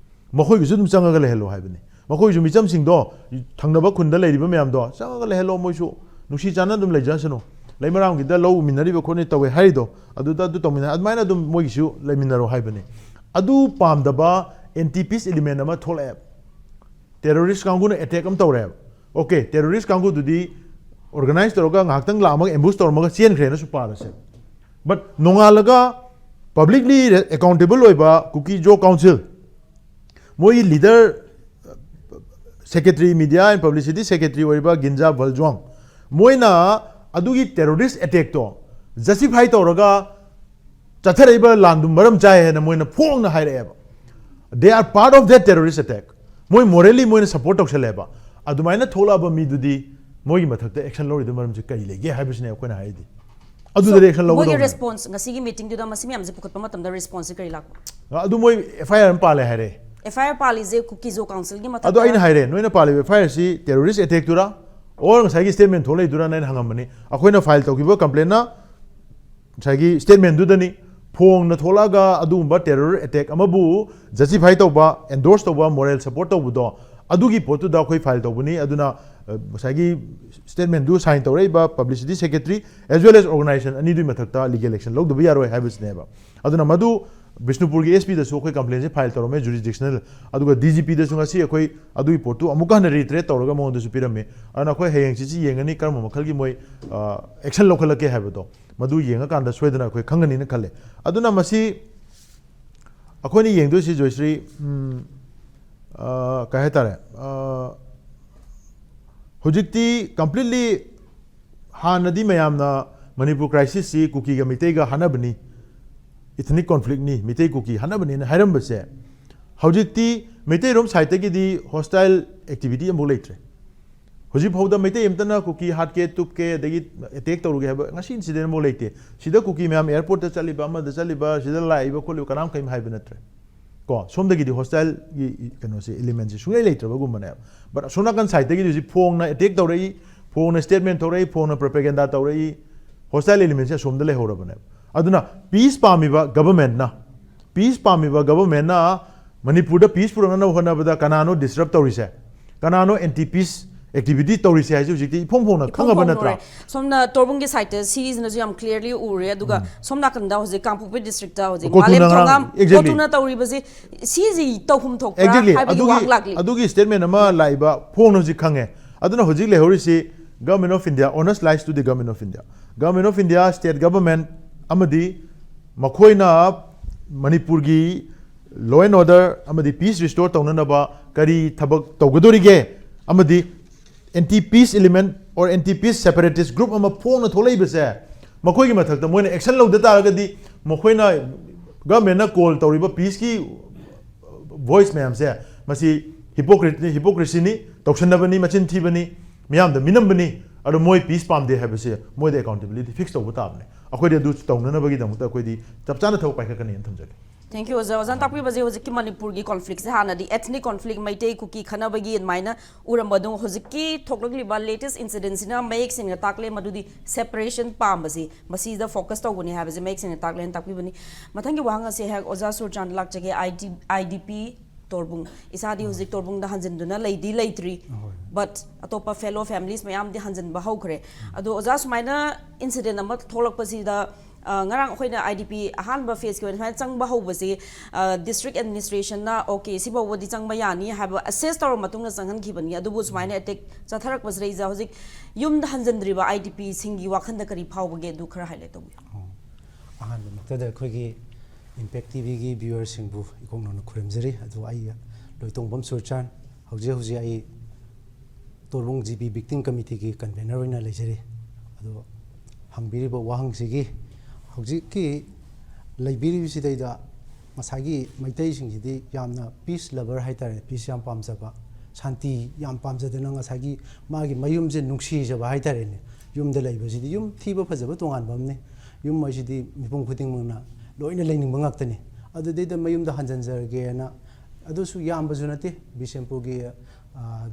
ꯃꯈꯣꯏꯒꯤꯁꯨ ꯑꯗꯨꯝ ꯆꯪꯉꯒ ꯂꯩꯍꯜꯂꯣ ꯍꯥꯏꯕꯅꯤ꯫ ꯃꯈꯣꯏꯒꯤꯁꯨ ꯃꯤꯆꯝꯁꯤꯡꯗꯣ, ꯊꯪꯅꯕ ꯈꯨꯟꯗ ꯂꯩꯔꯤꯕ ꯃꯌꯥꯝꯗꯣ ꯆꯪꯉꯒ ꯂꯩꯍꯜꯂꯣ, ꯃꯣꯏꯁꯨ ꯅꯨꯡꯁꯤ ꯆꯥꯟꯅ ꯑꯗꯨꯝ ꯂꯩꯖꯁꯅꯨ꯫ ꯂꯩꯃꯔꯥꯝꯒꯤꯗ ꯂꯧ ꯎꯃꯤꯟꯅꯔꯤꯕ ꯈꯣꯠꯅꯤ ꯇꯧꯋꯦ ꯍꯥꯏꯔꯤꯗꯣ, ꯑꯗꯨꯗ ꯑꯗꯨ ꯇꯧꯃꯤꯟꯅ, ꯑꯗꯨꯃꯥꯏꯅ ꯑꯗꯨꯝ ꯃꯣꯏꯒꯤꯁꯨ ꯂꯩꯃꯤꯟꯅꯔꯣ ꯍꯥꯏꯕꯅꯤ꯫ ꯑꯗꯨ ꯄꯥꯝꯗꯕ ꯑꯦꯟꯇꯤ ꯄꯤꯁ ꯏꯂꯤꯃꯦꯟ ꯑꯃ ꯊꯣꯛꯂꯛꯑꯦꯕ꯫ ꯇꯦꯔꯣꯔꯤꯁ ꯀꯥꯡꯕꯨꯅ ꯑꯦꯇꯦꯛ ꯑꯃ ꯇꯧꯔꯦꯕ꯫ ꯑꯣꯀꯦ, ꯇꯦꯔꯣꯔꯤꯁ ꯀꯥꯡꯕꯨꯗꯨꯗꯤ ꯑꯣꯔꯒꯅꯥꯏꯁ ꯇꯧꯔꯒ ꯉꯥꯏꯍꯥꯛꯇꯪ ꯂꯥꯛꯑꯝꯃꯒ ꯑꯦꯝꯕꯨꯁ ꯇꯧꯔꯝꯃꯒ ꯆꯦꯟꯈ꯭ꯔꯦꯅꯁꯨ ꯄꯥꯔꯁꯦ꯫ ꯕꯠ ꯅꯣꯡꯉꯥꯜꯂꯒ ꯄꯕ꯭ꯂꯤꯛꯂꯤ ꯑꯦꯀꯥꯎꯟꯇꯦꯕꯜ ꯑꯣꯏꯕ ꯀꯨꯀꯤ ꯖꯣ ꯀꯥꯎꯟꯁꯤꯜ, ꯃꯣꯏꯒꯤ leader, secretary, media and publicity secretary ꯑꯣꯏꯔꯤꯕ ꯒꯤꯟꯖꯥ ꯚꯜꯖ꯭ꯋꯥꯡ, ꯃꯣꯏꯅ ꯑꯗꯨꯒꯤ ꯇꯦꯔꯣꯔꯤꯁ ꯑꯦꯇꯦꯛꯇꯣ ꯖꯁꯇꯤꯐꯥꯏ ꯇꯧꯔꯒ ꯆꯠꯊꯔꯛꯏꯕ ꯂꯥꯟꯗꯨ ꯃꯔꯝ ꯆꯥꯏ ꯍꯥꯏꯅ ꯃꯣꯏꯅ ꯐꯣꯡꯅ ꯍꯥꯏꯔꯛꯑꯦꯕ꯫ They are part of that terrorist attack. ꯃꯣꯏ ꯃꯣꯔꯦꯂꯤ ꯃꯣꯏꯅ ꯁꯞꯄꯣꯔꯠ ꯇꯧꯁꯜꯂꯦꯕ꯫ ꯑꯗꯨꯃꯥꯏꯅ ꯊꯣꯛꯂꯛꯑꯕ ꯃꯤꯗꯨꯗꯤ ꯃꯣꯏꯒꯤ ꯃꯊꯛꯇ ꯑꯦꯛꯁꯟ ꯂꯧꯔꯤꯗꯨ ꯃꯔꯝꯁꯤ ꯀꯔꯤ ꯂꯩꯒꯦ ꯍꯥꯏꯕꯁꯤꯅꯦ ꯑꯩꯈꯣꯏꯅ ꯍꯥꯏꯔꯤꯗꯤ꯫ ꯑꯗꯨꯗꯗꯤ ꯑꯦꯛꯁꯟ ꯃꯣꯏꯒꯤ ꯂꯧꯒꯗꯧꯅꯦ꯫ ꯔꯦꯁꯄꯣꯟꯁ, ꯉꯁꯤꯒꯤ ꯃꯤꯇꯤꯡꯗꯨꯗ ꯃꯁꯤ ꯃꯌꯥꯝꯁꯦ ꯄꯨꯈꯠꯄ ꯃꯇꯝꯗ ꯔꯦꯁꯄꯣꯟꯁꯁꯦ ꯀꯔꯤ ꯂꯥꯛꯄ? ꯑꯗꯨ ꯃꯣꯏ ꯑꯦꯐ ꯑꯥꯏ ꯑꯥꯔ ꯑꯃ ꯄꯥꯜꯂꯦ ꯍꯥꯏꯔꯦ꯫ ꯑꯦꯐ ꯑꯥꯏ ꯑꯥꯔ ꯄꯥꯜꯂꯤꯁꯦ ꯀꯨꯀꯤ ꯖꯣ ꯀꯥꯎꯟꯁꯤꯜꯒꯤ ꯃꯊꯛꯇ? ꯑꯗꯣ ꯑꯩꯅ ꯍꯥꯏꯔꯦ, ꯅꯣꯏꯅ ꯄꯥꯜꯂꯤꯕ ꯑꯦꯐ ꯑꯥꯏ ꯑꯥꯔꯁꯤ ꯇꯦꯔꯣꯔꯤꯁ ꯑꯦꯇꯦꯛꯇꯨꯔꯥ, ꯑꯣꯔ ꯉꯁꯥꯏꯒꯤ ꯁ꯭ꯇꯦꯠꯃꯦꯟ ꯊꯣꯛꯂꯛꯏꯗꯨꯔꯥꯅ ꯑꯩꯅ ꯍꯪꯉꯝꯕꯅꯤ꯫ ꯑꯩꯈꯣꯏꯅ ꯐꯥꯏꯜ ꯇꯧꯈꯤꯕ ꯀꯝꯄ꯭ꯂꯦꯟꯅ ꯉꯁꯥꯏꯒꯤ ꯁ꯭ꯇꯦꯠꯃꯦꯟꯗꯨꯗꯅꯤ꯫ ꯐꯣꯡꯅ ꯊꯣꯛꯂꯛꯑꯒ ꯑꯗꯨꯒꯨꯝꯕ ꯇꯦꯔꯣꯔ ꯑꯦꯇꯦꯛ ꯑꯃꯕꯨ ꯖꯁꯇꯤꯐꯥꯏ ꯇꯧꯕ, ꯑꯦꯟꯗꯣꯔꯁ ꯇꯧꯕ, ꯃꯣꯔꯦꯜ ꯁꯞꯄꯣꯔꯠ ꯇꯧꯕꯗꯣ, ꯑꯗꯨꯒꯤ ꯄꯣꯠꯇꯨꯗ ꯑꯩꯈꯣꯏ ꯐꯥꯏꯜ ꯇꯧꯕꯅꯤ꯫ ꯑꯗꯨꯅ, ꯑ, ꯉꯁꯥꯏꯒꯤ ꯁ꯭ꯇꯦꯠꯃꯦꯟꯗꯨ ꯁꯥꯏꯟ ꯇꯧꯔꯛꯏꯕ publicity secretary as well as organization ꯑꯅꯤꯗꯨꯒꯤ ꯃꯊꯛꯇ ꯂꯤꯒꯦꯜ ꯑꯦꯛꯁꯟ ꯂꯧꯗꯕ ꯌꯥꯔꯣꯏ ꯍꯥꯏꯕꯁꯤꯅꯦꯕ꯫ ꯑꯗꯨꯅ ꯃꯗꯨ ꯕꯤꯁꯅꯨꯄꯨꯔꯒꯤ ꯑꯦꯁ ꯄꯤꯗꯁꯨ ꯑꯩꯈꯣꯏ ꯀꯝꯄ꯭ꯂꯦꯟꯁꯦ ꯐꯥꯏꯜ ꯇꯧꯔꯝꯃꯦ, ꯖꯨꯔꯤꯁꯗꯤꯛꯁꯅꯦꯜ꯫ ꯑꯗꯨꯒ ꯗꯤ ꯖꯤ ꯄꯤꯗꯁꯨ ꯉꯁꯤ ꯑꯩꯈꯣꯏ ꯑꯗꯨꯒꯤ ꯄꯣꯠꯇꯨ ꯑꯃꯨꯛꯀ ꯍꯟꯅ ꯔꯤꯇ꯭ꯔꯦꯠ ꯇꯧꯔꯒ ꯃꯉꯣꯟꯗꯁꯨ ꯄꯤꯔꯝꯃꯤ꯫ ꯑꯗꯨꯅ ꯑꯩꯈꯣꯏ ꯍꯌꯦꯡ ꯁꯤꯁꯤ ꯌꯦꯡꯒꯅꯤ, ꯀꯔꯝꯕ ꯃꯈꯜꯒꯤ ꯃꯣꯏ, ꯑ, ꯑꯦꯛꯁꯟ ꯂꯧꯈꯠꯂꯛꯀꯦ ꯍꯥꯏꯕꯗꯣ, ꯃꯗꯨ ꯌꯦꯡꯉꯀꯥꯟꯗ ꯁꯣꯏꯗꯅ ꯑꯩꯈꯣꯏ ꯈꯪꯒꯅꯤꯅ ꯈꯜꯂꯦ꯫ ꯑꯗꯨꯅ ꯃꯁꯤ ꯑꯩꯈꯣꯏꯅ ꯌꯦꯡꯗꯣꯏꯁꯤ, ꯖꯣꯏꯁ꯭ꯔꯤ, ꯎꯝ, ꯑ, ꯀꯩ ꯍꯥꯏꯇꯥꯔꯦ, ꯑ, ꯍꯧꯖꯤꯛꯇꯤ ꯀꯝꯄ꯭ꯂꯤꯠꯂꯤ ꯍꯥꯟꯅꯗꯤ ꯃꯌꯥꯝꯅ ꯃꯅꯤꯄꯨꯔ crisis ꯁꯤ ꯀꯨꯀꯤꯒ ꯃꯩꯇꯩꯒ ꯍꯥꯠꯅꯕꯅꯤ, ethnic conflict ꯅꯤ, ꯃꯩꯇꯩ ꯀꯨꯀꯤ ꯍꯥꯠꯅꯕꯅꯤꯅ ꯍꯥꯏꯔꯝꯕꯁꯦ, ꯍꯧꯖꯤꯛꯇꯤ ꯃꯩꯇꯩꯔꯣꯝ side ꯇꯒꯤꯗꯤ hostile activity ꯑꯃꯐꯥꯎ ꯂꯩꯇ꯭ꯔꯦ꯫ ꯍꯧꯖꯤꯛꯐꯥꯎꯗ ꯃꯩꯇꯩ ꯑꯃꯇꯅ ꯀꯨꯀꯤ ꯍꯥꯠꯀꯦ, ꯇꯨꯞꯀꯦ, ꯑꯗꯒꯤ attack ꯇꯧꯔꯨꯒꯦ ꯍꯥꯏꯕ ꯉꯁꯤ incident ꯑꯃꯐꯥꯎ ꯂꯩꯇꯦ꯫ ꯁꯤꯗ ꯀꯨꯀꯤ ꯃꯌꯥꯝ airport ꯇ ꯆꯠꯂꯤꯕ, ꯑꯃꯗ ꯆꯠꯂꯤꯕ, ꯁꯤꯗ ꯂꯥꯛꯏꯕ ꯈꯣꯠꯂꯤꯕ ꯀꯅꯥꯝ ꯀꯔꯤꯝ ꯍꯥꯏꯕ ꯅꯠꯇ꯭ꯔꯦ꯫ ꯀꯣ, ꯁꯣꯝꯗꯒꯤꯗꯤ hostile ꯒꯤ ꯀꯩꯅꯣꯁꯦ, element ꯁꯦ ꯁꯨꯡꯂꯩ ꯂꯩꯇ꯭ꯔꯕꯒꯨꯝꯕꯅꯦꯕ꯫ But ꯑꯁꯣꯝ ꯅꯥꯀꯟ side ꯇꯒꯤꯗꯤ ꯍꯧꯖꯤꯛ ꯐꯣꯡꯅ attack ꯇꯧꯔꯛꯏ, ꯐꯣꯡꯅ statement ꯊꯣꯛꯂꯛꯏ, ꯐꯣꯡꯅ propaganda ꯇꯧꯔꯛꯏ, hostile element ꯁꯦ ꯑꯁꯣꯝꯗ ꯂꯩꯍꯧꯔꯕꯅꯦꯕ꯫ ꯑꯗꯨꯅ peace ꯄꯥꯝꯃꯤꯕ government ꯅ, peace ꯄꯥꯝꯃꯤꯕ government ꯅ ꯃꯅꯤꯄꯨꯔꯗ peace ꯄꯨꯔꯛꯅꯕ ꯍꯣꯠꯅꯕꯗ ꯀꯅꯥꯅꯣ disrupt ꯇꯧꯔꯤꯁꯦ? ꯀꯅꯥꯅꯣ anti peace activity ꯇꯧꯔꯤꯁꯦ ꯍꯥꯏꯁꯦ ꯍꯧꯖꯤꯛꯇꯤ ꯏꯐꯣꯡ ꯐꯣꯡꯅ ꯏꯐꯣꯡ ꯈꯪꯉꯕ ꯐꯣꯡꯅ ꯅꯠꯇ꯭ꯔꯥ? ꯎꯔꯦ꯫ ꯁꯣꯝꯅ ꯇꯣꯔꯕꯨꯡꯒꯤ side ꯇ ꯁꯤꯁꯤꯅꯁꯨ ꯌꯥꯝ clearly ꯎꯔꯦ, ꯑꯗꯨꯒ ꯁꯣꯝ ꯅꯥꯀꯟꯗ ꯍꯧꯖꯤꯛ ꯀꯥꯡꯄꯣꯛꯄꯤ district ꯇ ꯍꯧꯖꯤꯛ ꯀꯣꯊꯨ ꯃꯥꯂꯦꯝ ꯅꯒ꯭ꯔꯥꯝ, ꯊꯣꯉꯥꯝ, exactly꯫ ꯀꯣꯊꯨꯅ ꯇꯧꯔꯤꯕꯁꯤ, ꯁꯤꯁꯤ ꯇꯧꯐꯝ ꯊꯣꯛꯄ꯭ꯔꯥ Exactly꯫ ꯍꯥꯏꯕꯒꯤ ꯑꯗꯨꯒꯤ, ꯋꯥꯍꯪ ꯂꯥꯛꯂꯤ꯫ ꯑꯗꯨꯒꯤ statement ꯑꯃ ꯂꯥꯛꯏꯕ ꯐꯣꯡꯅ ꯍꯧꯖꯤꯛ ꯈꯪꯉꯦ꯫ ꯑꯗꯨꯅ ꯍꯧꯖꯤꯛ ꯂꯩꯍꯧꯔꯤꯁꯤ Government of India, onus lies to the Government of India꯫ Government of India, state government ꯑꯃꯗꯤ ꯃꯈꯣꯏꯅ ꯃꯅꯤꯄꯨꯔꯒꯤ law and order ꯑꯃꯗꯤ peace restore ꯇꯧꯅꯅꯕ ꯀꯔꯤ ꯊꯕꯛ ꯇꯧꯒꯗꯧꯔꯤꯒꯦ? ꯑꯃꯗꯤ anti peace element or anti peace separatist group ꯑꯃ ꯐꯣꯡꯅ ꯊꯣꯛꯂꯛꯏꯕꯁꯦ, ꯃꯈꯣꯏꯒꯤ ꯃꯊꯛꯇ ꯃꯣꯏꯅ action ꯂꯧꯗ ꯇꯥꯔꯒꯗꯤ, ꯃꯈꯣꯏꯅ government ꯅ call ꯇꯧꯔꯤꯕ peace ꯀꯤ voice ꯃꯌꯥꯝꯁꯦ, ꯃꯁꯤ hypocrite ꯅꯤ, hypocrisy ꯅꯤ, ꯇꯧꯁꯟꯅꯕꯅꯤ, ꯃꯆꯤꯟ ꯊꯤꯕꯅꯤ, ꯃꯤꯌꯥꯝꯗ ꯃꯤꯅꯝꯕꯅꯤ꯫ ꯑꯗꯣ ꯃꯣꯏ peace ꯄꯥꯝꯗꯦ ꯍꯥꯏꯕꯁꯦ ꯃꯣꯏꯗ accountability fix ꯇꯧꯕ ꯇꯥꯕꯅꯦ꯫ ꯑꯩꯈꯣꯏꯗꯤ ꯑꯗꯨ ꯇꯧꯅꯅꯕꯒꯤꯗꯃꯛꯇ ꯑꯩꯈꯣꯏꯗꯤ ꯆꯞ ꯆꯥꯅ ꯊꯕꯛ ꯄꯥꯏꯈꯠꯀꯅꯤꯅ ꯊꯝꯖꯒꯦ꯫ Thank you, ꯑꯣꯖꯥ꯫ ꯑꯣꯖꯥꯅ ꯇꯥꯛꯄꯤꯕꯁꯦ ꯍꯧꯖꯤꯛꯀꯤ ꯃꯅꯤꯄꯨꯔꯒꯤ conflict ꯁꯦ ꯍꯥꯟꯅꯗꯤ ethnic conflict, ꯃꯩꯇꯩ ꯀꯨꯀꯤ ꯈꯠꯅꯕꯒꯤ ꯑꯗꯨꯃꯥꯏꯅ ꯎꯔꯝꯕꯗꯣ, ꯍꯧꯖꯤꯛꯀꯤ ꯊꯣꯛꯂꯛꯂꯤꯕ latest incident ꯁꯤꯅ ꯃꯌꯦꯛ ꯁꯦꯡꯅ ꯇꯥꯛꯂꯦ ꯃꯗꯨꯗꯤ separation ꯄꯥꯝꯕꯁꯤ ꯃꯁꯤꯗ focus ꯇꯧꯕꯅꯤ ꯍꯥꯏꯕꯁꯦ ꯃꯌꯦꯛ ꯁꯦꯡꯅ ꯇꯥꯛꯂꯦꯅ ꯇꯥꯛꯄꯤꯕꯅꯤ꯫ ꯃꯊꯪꯒꯤ ꯋꯥꯍꯪ ꯑꯁꯦ ꯍꯦꯛ ꯑꯣꯖꯥ ꯁꯨꯔꯆꯥꯟꯗ ꯂꯥꯛꯆꯒꯦ꯫ I D, I D P ꯇꯣꯔꯕꯨꯡ, ꯏꯁꯥꯗꯤ ꯍꯧꯖꯤꯛ ꯇꯣꯔꯕꯨꯡꯗ ꯍꯟꯖꯤꯟꯗꯨꯅ ꯂꯩꯗꯤ ꯂꯩꯇ꯭ꯔꯤ, ꯍꯣꯏ꯫ But ꯑꯇꯣꯞꯄ fellow families ꯃꯌꯥꯝꯗꯤ ꯍꯟꯖꯤꯟꯕ ꯍꯧꯈ꯭ꯔꯦ꯫ ꯑꯗꯣ ꯑꯣꯖꯥ, ꯁꯨꯃꯥꯏꯅ incident ꯑꯃ ꯊꯣꯛꯂꯛꯄꯁꯤꯗ, ꯑ, ꯉꯔꯥꯡ ꯑꯩꯈꯣꯏꯅ I D P ꯑꯍꯥꯟꯕ phase ꯀꯤ ꯑꯣꯏꯅ ꯁꯨꯃꯥꯏꯅ ꯆꯪꯕ ꯍꯧꯕꯁꯤ, ꯑ, district administration ꯅ, "Okay, ꯁꯤꯐꯥꯎꯕꯗꯤ ꯆꯪꯕ ꯌꯥꯅꯤ" ꯍꯥꯏꯕ assess ꯇꯧꯔꯕ ꯃꯇꯨꯡꯗ ꯆꯪꯍꯟꯈꯤꯕꯅꯤ꯫ ꯑꯗꯨꯕꯨ ꯁꯨꯃꯥꯏꯅ attack ꯆꯠꯊꯔꯛꯄꯁꯤꯗꯩꯗ ꯍꯧꯖꯤꯛ ꯌꯨꯝꯗ ꯍꯟꯖꯤꯟꯗ꯭ꯔꯤꯕ I D P ꯁꯤꯡꯒꯤ ꯋꯥꯈꯜꯗ ꯀꯔꯤ ꯐꯥꯎꯕꯒꯦ, ꯑꯗꯨ ꯈꯔ highlight ꯇꯧꯕꯤꯌꯨ꯫ ꯑꯣ꯫ ꯑꯍꯥꯟꯕꯃꯛꯇꯗ ꯑꯩꯈꯣꯏꯒꯤ Impact T V ꯒꯤ viewer ꯁꯤꯡꯕꯨ ꯏꯀꯣꯛ ꯅꯧꯅ ꯈꯨꯔꯨꯝꯖꯔꯤ꯫ ꯑꯗꯨ ꯑꯩ ꯂꯣꯏꯇꯣꯡꯕꯝ ꯁꯨꯔꯆꯥꯟ, ꯍꯧꯖꯤꯛ ꯍꯧꯖꯤꯛ ꯑꯩ ꯇꯣꯔꯕꯨꯡ G B victim committee ꯒꯤ convener ꯑꯣꯏꯅ ꯂꯩꯖꯔꯤ꯫ ꯑꯗꯣ ꯍꯪꯕꯤꯔꯤꯕ ꯋꯥꯍꯪꯁꯤꯒꯤ ꯍꯧꯖꯤꯛꯀꯤ ꯂꯩꯕꯤꯔꯤꯕꯁꯤꯗꯩꯗ ꯉꯁꯥꯏꯒꯤ ꯃꯩꯇꯩꯁꯤꯡꯁꯤꯗꯤ ꯌꯥꯝꯅ peace lover ꯍꯥꯏꯇꯥꯔꯦ, peace ꯌꯥꯝ ꯄꯥꯝꯖꯕ, ꯁꯥꯟꯇꯤ ꯌꯥꯝ ꯄꯥꯝꯖꯗꯅ ꯉꯁꯥꯏꯒꯤ ꯃꯥꯒꯤ ꯃꯌꯨꯝꯁꯦ ꯅꯨꯡꯁꯤꯖꯕ ꯍꯥꯏꯇꯥꯔꯦꯅꯦ꯫ ꯌꯨꯝꯗ ꯂꯩꯕꯁꯤꯗꯤ, ꯌꯨꯝ ꯊꯤꯕ ꯐꯖꯕ ꯇꯣꯉꯥꯟꯕ ꯑꯃꯅꯤ, ꯌꯨꯝ ꯍꯥꯏꯁꯤꯗꯤ ꯃꯤꯄꯨꯝ ꯈꯨꯗꯤꯡꯃꯛꯅ ꯂꯣꯏꯅ ꯂꯩꯅꯤꯡꯕ ꯉꯥꯛꯇꯅꯤ꯫ ꯑꯗꯨꯗꯩꯗ ꯃꯌꯨꯝꯗ ꯍꯟꯖꯤꯟꯖꯔꯒꯦꯅ, ꯑꯗꯨꯁꯨ ꯌꯥꯝꯕꯁꯨ ꯅꯠꯇꯦ, ꯕꯤꯁꯦꯝꯄꯨꯔꯒꯤ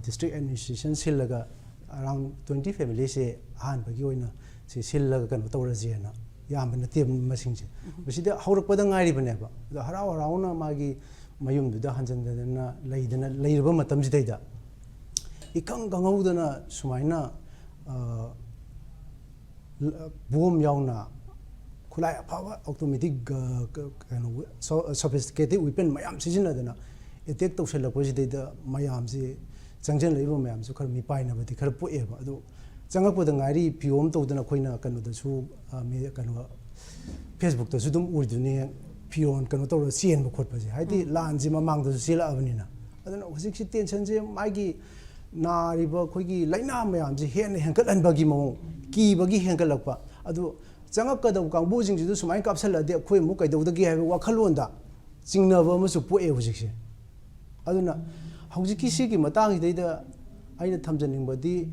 district administration ꯁꯤꯜꯂꯒ around twenty family ꯁꯦ ꯑꯍꯥꯟꯕꯒꯤ ꯑꯣꯏꯅ ꯁꯤ ꯁꯤꯜꯂꯒ ꯀꯩꯅꯣ ꯇꯧꯔꯁꯦꯅ, ꯌꯥꯝꯕ ꯅꯠꯇꯦ ꯃꯁꯤꯡꯁꯦ꯫ ꯃꯁꯤꯗ ꯍꯧꯔꯛꯄꯗ ꯉꯥꯏꯔꯤꯕꯅꯦꯕ꯫ ꯑꯗꯣ ꯍꯔꯥꯎ ꯍꯔꯥꯎꯅ ꯃꯥꯒꯤ ꯃꯌꯨꯝꯗꯨꯗ ꯍꯟꯖꯤꯟꯗꯅ ꯂꯩꯗꯅ ꯂꯩꯔꯕ ꯃꯇꯝꯁꯤꯗꯩꯗ ꯏꯈꯪ ꯈꯪꯍꯧꯗꯅ ꯁꯨꯃꯥꯏꯅ, ꯑ, bomb ꯌꯥꯎꯅ ꯈꯨꯠꯂꯥꯏ ꯑꯐꯕ automatic, ꯑ, ꯀ-, ꯀꯩꯅꯣ, so-, sophisticated weapon ꯃꯌꯥꯝ ꯁꯤꯖꯤꯟꯅꯗꯅ attack ꯇꯧꯁꯜꯂꯛꯄꯁꯤꯗꯩꯗ ꯃꯌꯥꯝꯁꯤ, ꯆꯪꯁꯤꯜꯂꯛꯏꯕ ꯃꯌꯥꯝꯁꯨ ꯈꯔ ꯃꯤꯄꯥꯏꯅꯕꯗꯤ ꯈꯔ ꯄꯣꯛꯑꯦꯕ꯫ ꯑꯗꯣ ꯆꯪꯉꯛꯄꯗ ꯉꯥꯏꯔꯤ ꯐꯤꯌꯣꯝ ꯇꯧꯗꯅ ꯑꯩꯈꯣꯏꯅ ꯀꯩꯅꯣꯗꯁꯨ, ꯑ, ꯃꯤ-, ꯀꯩꯅꯣ, Facebook ꯇꯁꯨ ꯑꯗꯨꯝ ꯎꯔꯤꯗꯨꯅꯤ, ꯐꯤꯔꯣꯟ ꯀꯩꯅꯣ ꯇꯧꯔꯒ ꯆꯦꯟꯕ ꯈꯣꯠꯄꯁꯦ꯫ ꯍꯥꯏꯗꯤ ꯎꯝ꯫ ꯂꯥꯟꯁꯤ ꯃꯃꯥꯡꯗꯁꯨ ꯆꯦꯜꯂꯛꯑꯕꯅꯤꯅ꯫ ꯑꯗꯨꯅ ꯍꯧꯖꯤꯛꯁꯤ tension ꯁꯦ ꯃꯥꯒꯤ ꯅꯥꯔꯤꯕ ꯑꯩꯈꯣꯏꯒꯤ ꯂꯥꯏꯅꯥ ꯃꯌꯥꯝꯁꯦ ꯍꯦꯟꯅ ꯍꯦꯟꯒꯠꯍꯟꯕꯒꯤ ꯃꯑꯣꯡ, ꯀꯤꯕꯒꯤ ꯍꯦꯟꯒꯠꯂꯛꯄ꯫ ꯑꯗꯨ ꯆꯪꯉꯛꯀꯗꯕ ꯀꯥꯡꯕꯨꯁꯤꯡꯁꯤꯗ ꯁꯨꯃꯥꯏꯅ ꯀꯥꯞꯁꯜꯂꯛꯑꯗꯤ ꯑꯩꯈꯣꯏ ꯑꯃꯨꯛ ꯀꯩꯗꯧꯗꯒꯦ ꯍꯥꯏꯕ ꯋꯥꯈꯜꯂꯣꯟꯗ ꯆꯤꯡꯅꯕ ꯑꯃꯁꯨ ꯄꯣꯛꯑꯦ ꯍꯧꯖꯤꯛꯁꯦ꯫ ꯑꯗꯨꯅ ꯍꯧꯖꯤꯛꯀꯤ ꯁꯤꯒꯤ ꯃꯇꯥꯡꯁꯤꯗꯩꯗ ꯑꯩꯅ ꯊꯝꯖꯅꯤꯡꯕꯗꯤ,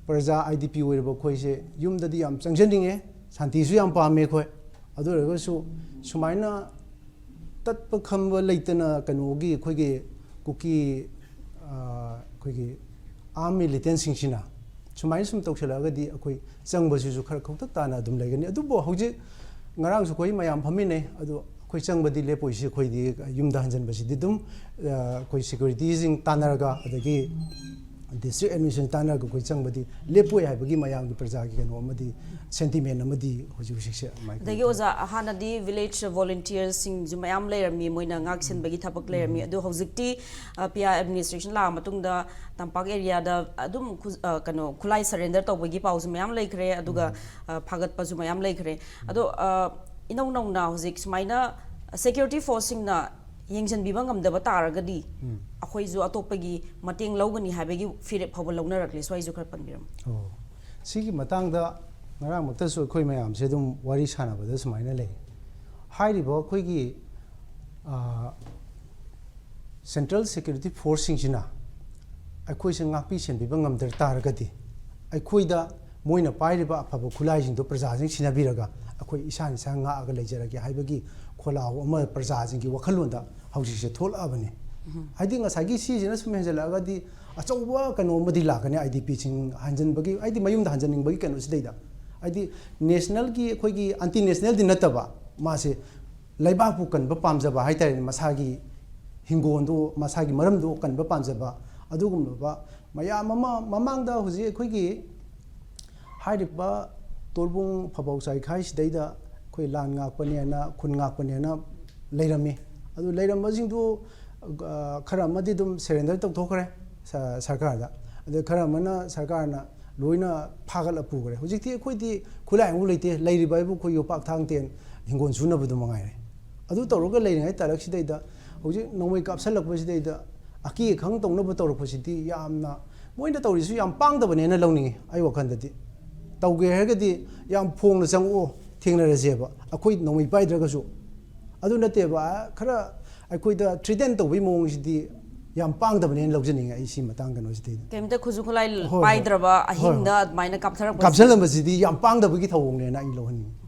ꯄ꯭ꯔꯖꯥ, IDP ꯑꯣꯏꯔꯕ ꯑꯩꯈꯣꯏꯁꯦ ꯌꯨꯝꯗꯗꯤ ꯌꯥꯝ ꯆꯪꯖꯅꯤꯡꯉꯦ, ꯁꯥꯟꯇꯤꯁꯨ ꯌꯥꯝ ꯄꯥꯝꯃꯦ ꯑꯩꯈꯣꯏ꯫ ꯑꯗꯨ ꯑꯣꯏꯔꯒꯁꯨ ꯁꯨꯃꯥꯏꯅ ꯇꯠꯄ ꯈꯝꯕ ꯂꯩꯇꯅ ꯀꯩꯅꯣꯒꯤ ꯑꯩꯈꯣꯏꯒꯤ ꯀꯨꯀꯤ, ꯑ, ꯑꯩꯈꯣꯏꯒꯤ armed militant ꯁꯤꯡꯁꯤꯅ ꯁꯨꯃꯥꯏꯅ ꯁꯨꯝ ꯇꯧꯁꯜꯂꯛꯑꯒꯗꯤ ꯑꯩꯈꯣꯏ ꯆꯪꯕꯁꯤꯁꯨ ꯈꯔ ꯈꯧꯇꯛ ꯇꯥꯅ ꯑꯗꯨꯝ ꯂꯩꯒꯅꯤ꯫ ꯑꯗꯨꯕꯨ ꯍꯧꯖꯤꯛ ꯉꯔꯥꯡꯁꯨ ꯑꯩꯈꯣꯏ ꯃꯌꯥꯝ ꯐꯝꯃꯤꯟꯅꯩ, ꯑꯗꯣ ꯑꯩꯈꯣꯏ ꯆꯪꯕꯗꯤ ꯂꯦꯞꯄꯣꯏꯁꯤ꯫ ꯑꯩꯈꯣꯏꯗꯤ ꯌꯨꯝꯗ ꯍꯟꯖꯟꯕꯁꯤꯗꯤ ꯑꯗꯨꯝ, ꯑ, ꯑꯩꯈꯣꯏ security ꯁꯤꯡ ꯇꯥꯟꯅꯔꯒ, ꯑꯗꯒꯤ district administration ꯇꯥꯟꯅꯔꯒ ꯑꯩꯈꯣꯏ ꯆꯪꯕꯗꯤ ꯂꯦꯞꯄꯣꯏ ꯍꯥꯏꯕꯒꯤ ꯃꯌꯥꯝꯒꯤ ꯄ꯭ꯔꯖꯥꯒꯤ ꯀꯩꯅꯣ ꯑꯃꯗꯤ sentiment ꯑꯃꯗꯤ ꯍꯧꯖꯤꯛ ꯍꯧꯖꯤꯛꯁꯦ ꯑꯗꯨꯃꯥꯏꯅ ꯑꯗꯒꯤ ꯇꯧꯏ꯫ ꯑꯣꯖꯥ, ꯍꯥꯟꯅꯗꯤ village volunteer ꯁꯤꯡꯁꯨ ꯃꯌꯥꯝ ꯂꯩꯔꯝꯃꯤ, ꯃꯣꯏꯅ ꯉꯥꯛ ꯁꯦꯟꯕꯒꯤ ꯊꯕꯛ ꯂꯩꯔꯝꯃꯤ꯫ ꯎꯝ꯫ ꯑꯗꯣ ꯍꯧꯖꯤꯛꯇꯤ, ꯑ, PI administration ꯂꯥꯛꯑ ꯃꯇꯨꯡꯗ ꯇꯝꯄꯥꯛ area ꯗ ꯑꯗꯨꯝ ꯈꯨ-, ꯑ, ꯀꯩꯅꯣ, ꯈꯨꯠꯂꯥꯏ surrender ꯇꯧꯕꯒꯤ ꯄꯥꯎꯁꯨ ꯃꯌꯥꯝ ꯂꯩꯈ꯭ꯔꯦ, ꯑꯗꯨꯒ, ꯎꯝ꯫ ꯑ, ꯐꯥꯒꯠꯄꯁꯨ ꯃꯌꯥꯝ ꯂꯩꯈ꯭ꯔꯦ꯫ ꯑꯗꯣ, ꯑ, ꯏꯅꯧ ꯅꯧꯅ ꯍꯧꯖꯤꯛ ꯁꯨꯃꯥꯏꯅ security force ꯁꯤꯡꯅ ꯌꯦꯡꯁꯤꯟꯕꯤꯕ ꯉꯝꯗꯕ ꯇꯥꯔꯒꯗꯤ, ꯎꯝ꯫ ꯑꯩꯈꯣꯏꯁꯨ ꯑꯇꯣꯞꯄꯒꯤ ꯃꯇꯦꯡ ꯂꯧꯒꯅꯤ ꯍꯥꯏꯕꯒꯤ ꯐꯤꯔꯦꯞ ꯐꯥꯎꯕ ꯂꯧꯅꯔꯛꯂꯦ꯫ ꯁ꯭ꯋꯥꯏꯁꯨ ꯈꯔ ꯄꯟꯕꯤꯔꯝꯃꯨ꯫ ꯑꯣ, ꯁꯤꯒꯤ ꯃꯇꯥꯡꯗ ꯉꯔꯥꯡꯃꯛꯇꯁꯨ ꯑꯩꯈꯣꯏ ꯃꯌꯥꯝꯁꯦ ꯑꯗꯨꯝ ꯋꯥꯔꯤ ꯁꯥꯟꯅꯕꯗ ꯁꯨꯃꯥꯏꯅ ꯂꯩ꯫ ꯍꯥꯏꯔꯤꯕ ꯑꯩꯈꯣꯏꯒꯤ, ꯑ, Central Security Forceꯁꯤꯡꯁꯤꯅ ꯑꯩꯈꯣꯏꯁꯦ ꯉꯥꯛꯄꯤ ꯁꯦꯟꯕꯤꯕ ꯉꯝꯗ ꯇꯥꯔꯒꯗꯤ, ꯑꯩꯈꯣꯏꯗ ꯃꯣꯏꯅ ꯄꯥꯏꯔꯤꯕ ꯑꯐꯕ ꯈꯨꯠꯂꯥꯏꯁꯤꯡꯗꯣ ꯄ꯭ꯔꯖꯥꯁꯤꯡ ꯁꯤꯟꯅꯕꯤꯔꯒ ꯑꯩꯈꯣꯏ ꯏꯁꯥꯅ ꯏꯁꯥ ꯉꯥꯛꯑꯒ ꯂꯩꯖꯔꯒꯦ ꯍꯥꯏꯕꯒꯤ ꯈꯣꯜꯂꯥꯎ ꯑꯃ ꯄ꯭ꯔꯖꯥꯁꯤꯡꯒꯤ ꯋꯥꯈꯜꯂꯣꯟꯗ ꯍꯧꯖꯤꯛꯁꯦ ꯊꯣꯛꯂꯛꯑꯕꯅꯤ꯫ ꯍꯥꯏꯗꯤ ꯉꯁꯥꯏꯒꯤ ꯁꯤꯁꯤꯅ ꯁꯨꯝ ꯍꯦꯟꯖꯜꯂꯛꯑꯒꯗꯤ ꯑꯆꯧꯕ ꯀꯩꯅꯣ ꯑꯃꯗꯤ ꯂꯥꯛꯀꯅꯤ, IDPꯁꯤꯡ ꯍꯟꯖꯟꯕꯒꯤ, ꯍꯥꯏꯗꯤ ꯃꯌꯨꯝꯗ ꯍꯟꯖꯟꯅꯤꯡꯕꯒꯤ ꯀꯩꯅꯣꯁꯤꯗꯩꯗ꯫ ꯍꯥꯏꯗꯤ nationalꯒꯤ ꯑꯩꯈꯣꯏꯒꯤ anti nationalꯗꯤ ꯅꯠꯇꯕ, ꯃꯥꯁꯦ ꯂꯩꯕꯥꯛꯄꯨ ꯀꯟꯕ ꯄꯥꯝꯖꯕ ꯍꯥꯏꯇꯥꯔꯦꯅꯦ, ꯃꯁꯥꯒꯤ ꯍꯤꯡꯒꯣꯜꯗꯣ, ꯃꯁꯥꯒꯤ ꯃꯔꯝꯗꯣ ꯀꯟꯕ ꯄꯥꯝꯖꯕ, ꯑꯗꯨꯒꯨꯝꯂꯕ ꯃꯌꯥꯝ ꯑꯃ ꯃꯃꯥꯡꯗ ꯍꯧꯖꯤꯛ ꯑꯩꯈꯣꯏꯒꯤ ꯍꯥꯏꯔꯤꯕ ꯇꯣꯔꯕꯨꯡ ꯐꯕꯧ ꯆꯥꯏꯈꯥꯏ ꯁꯤꯗꯩꯗ ꯑꯩꯈꯣꯏ ꯂꯥꯟ ꯉꯥꯛꯄꯅꯦꯅ, ꯈꯨꯟ ꯉꯥꯛꯄꯅꯦꯅ ꯂꯩꯔꯝꯃꯤ꯫ ꯑꯗꯨ ꯂꯩꯔꯝꯕꯁꯤꯡꯗꯨ, ꯑ, ꯈꯔ ꯑꯃꯗꯤ ꯑꯗꯨꯝ surrender ꯇꯧꯊꯣꯛꯈ꯭ꯔꯦ ꯁ-, ꯁꯔꯀꯥꯔꯗ꯫ ꯑꯗ ꯈꯔ ꯑꯃꯅ ꯁꯔꯀꯥꯔꯅ ꯂꯣꯏꯅ ꯐꯥꯒꯠꯂ ꯄꯨꯈ꯭ꯔꯦ꯫ ꯍꯧꯖꯤꯛꯇꯤ ꯑꯩꯈꯣꯏꯗꯤ ꯈꯨꯠꯂꯥꯏ ꯑꯃꯨꯛ ꯂꯩꯇꯦ, ꯂꯩꯔꯤꯕ ꯍꯥꯏꯕꯨ ꯑꯩꯈꯣꯏ ꯌꯣꯄꯥꯛ ꯊꯥꯡ ꯇꯦꯟ ꯍꯤꯡꯒꯣꯜ ꯁꯨꯅꯕꯗꯨ ꯃꯉꯥꯏꯔꯦ꯫ ꯑꯗꯨ ꯇꯧꯔꯒ ꯂꯩꯔꯤꯉꯩ ꯇꯥꯂꯛꯁꯤꯗꯩꯗ ꯍꯧꯖꯤꯛ ꯅꯣꯡꯃꯩ ꯀꯥꯞꯁꯜꯂꯛꯄꯁꯤꯗꯩꯗ ꯑꯀꯤ ꯑꯈꯪ ꯇꯧꯅꯕ ꯇꯧꯔꯛꯄꯁꯤꯗꯤ ꯌꯥꯝꯅ, ꯃꯣꯏꯅ ꯇꯧꯔꯤꯁꯨ ꯌꯥꯝ ꯄꯥꯡꯗꯕꯅꯦꯅ ꯂꯧꯅꯤꯡꯉꯤ ꯑꯩ ꯋꯥꯈꯜꯗꯗꯤ꯫ ꯇꯧꯒꯦ ꯍꯥꯏꯔꯒꯗꯤ ꯌꯥꯝ ꯐꯣꯡꯅ ꯆꯪꯉꯛꯑꯣ, ꯊꯦꯡꯅꯔꯁꯦꯕ, ꯑꯩꯈꯣꯏ ꯅꯣꯡꯃꯩ ꯄꯥꯏꯗ꯭ꯔꯒꯁꯨ꯫ ꯑꯗꯨ ꯅꯠꯇꯦꯕ, ꯈꯔ ꯑꯩꯈꯣꯏꯗ threaten ꯇꯧꯕꯒꯤ ꯃꯑꯣꯡꯁꯤꯗꯤ ꯌꯥꯝ ꯄꯥꯡꯗꯕꯅꯦꯅ ꯂꯧꯖꯅꯤꯡꯉꯤ ꯑꯩ ꯁꯤ ꯃꯇꯥꯡ ꯀꯩꯅꯣꯁꯤꯗꯤ꯫ ꯀꯩꯝꯇ ꯈꯨꯠꯁꯨ ꯈꯨꯠꯂꯥꯏ ꯍꯣꯏ, ꯍꯣꯏ꯫ ꯄꯥꯏꯗ꯭ꯔꯕ ꯍꯣꯏ, ꯍꯣꯏ꯫ ꯑꯍꯤꯡꯗ ꯑꯗꯨꯃꯥꯏꯅ ꯀꯥꯞꯊꯔꯛꯄꯁꯤ? ꯀꯥꯞꯁꯤꯜꯂꯝꯕꯁꯤꯗꯤ ꯌꯥꯝ ꯄꯥꯡꯗꯕꯒꯤ ꯊꯧꯑꯣꯡꯅꯦꯅ ꯑꯩ ꯂꯧꯍꯟꯅꯤꯡꯉꯤ꯫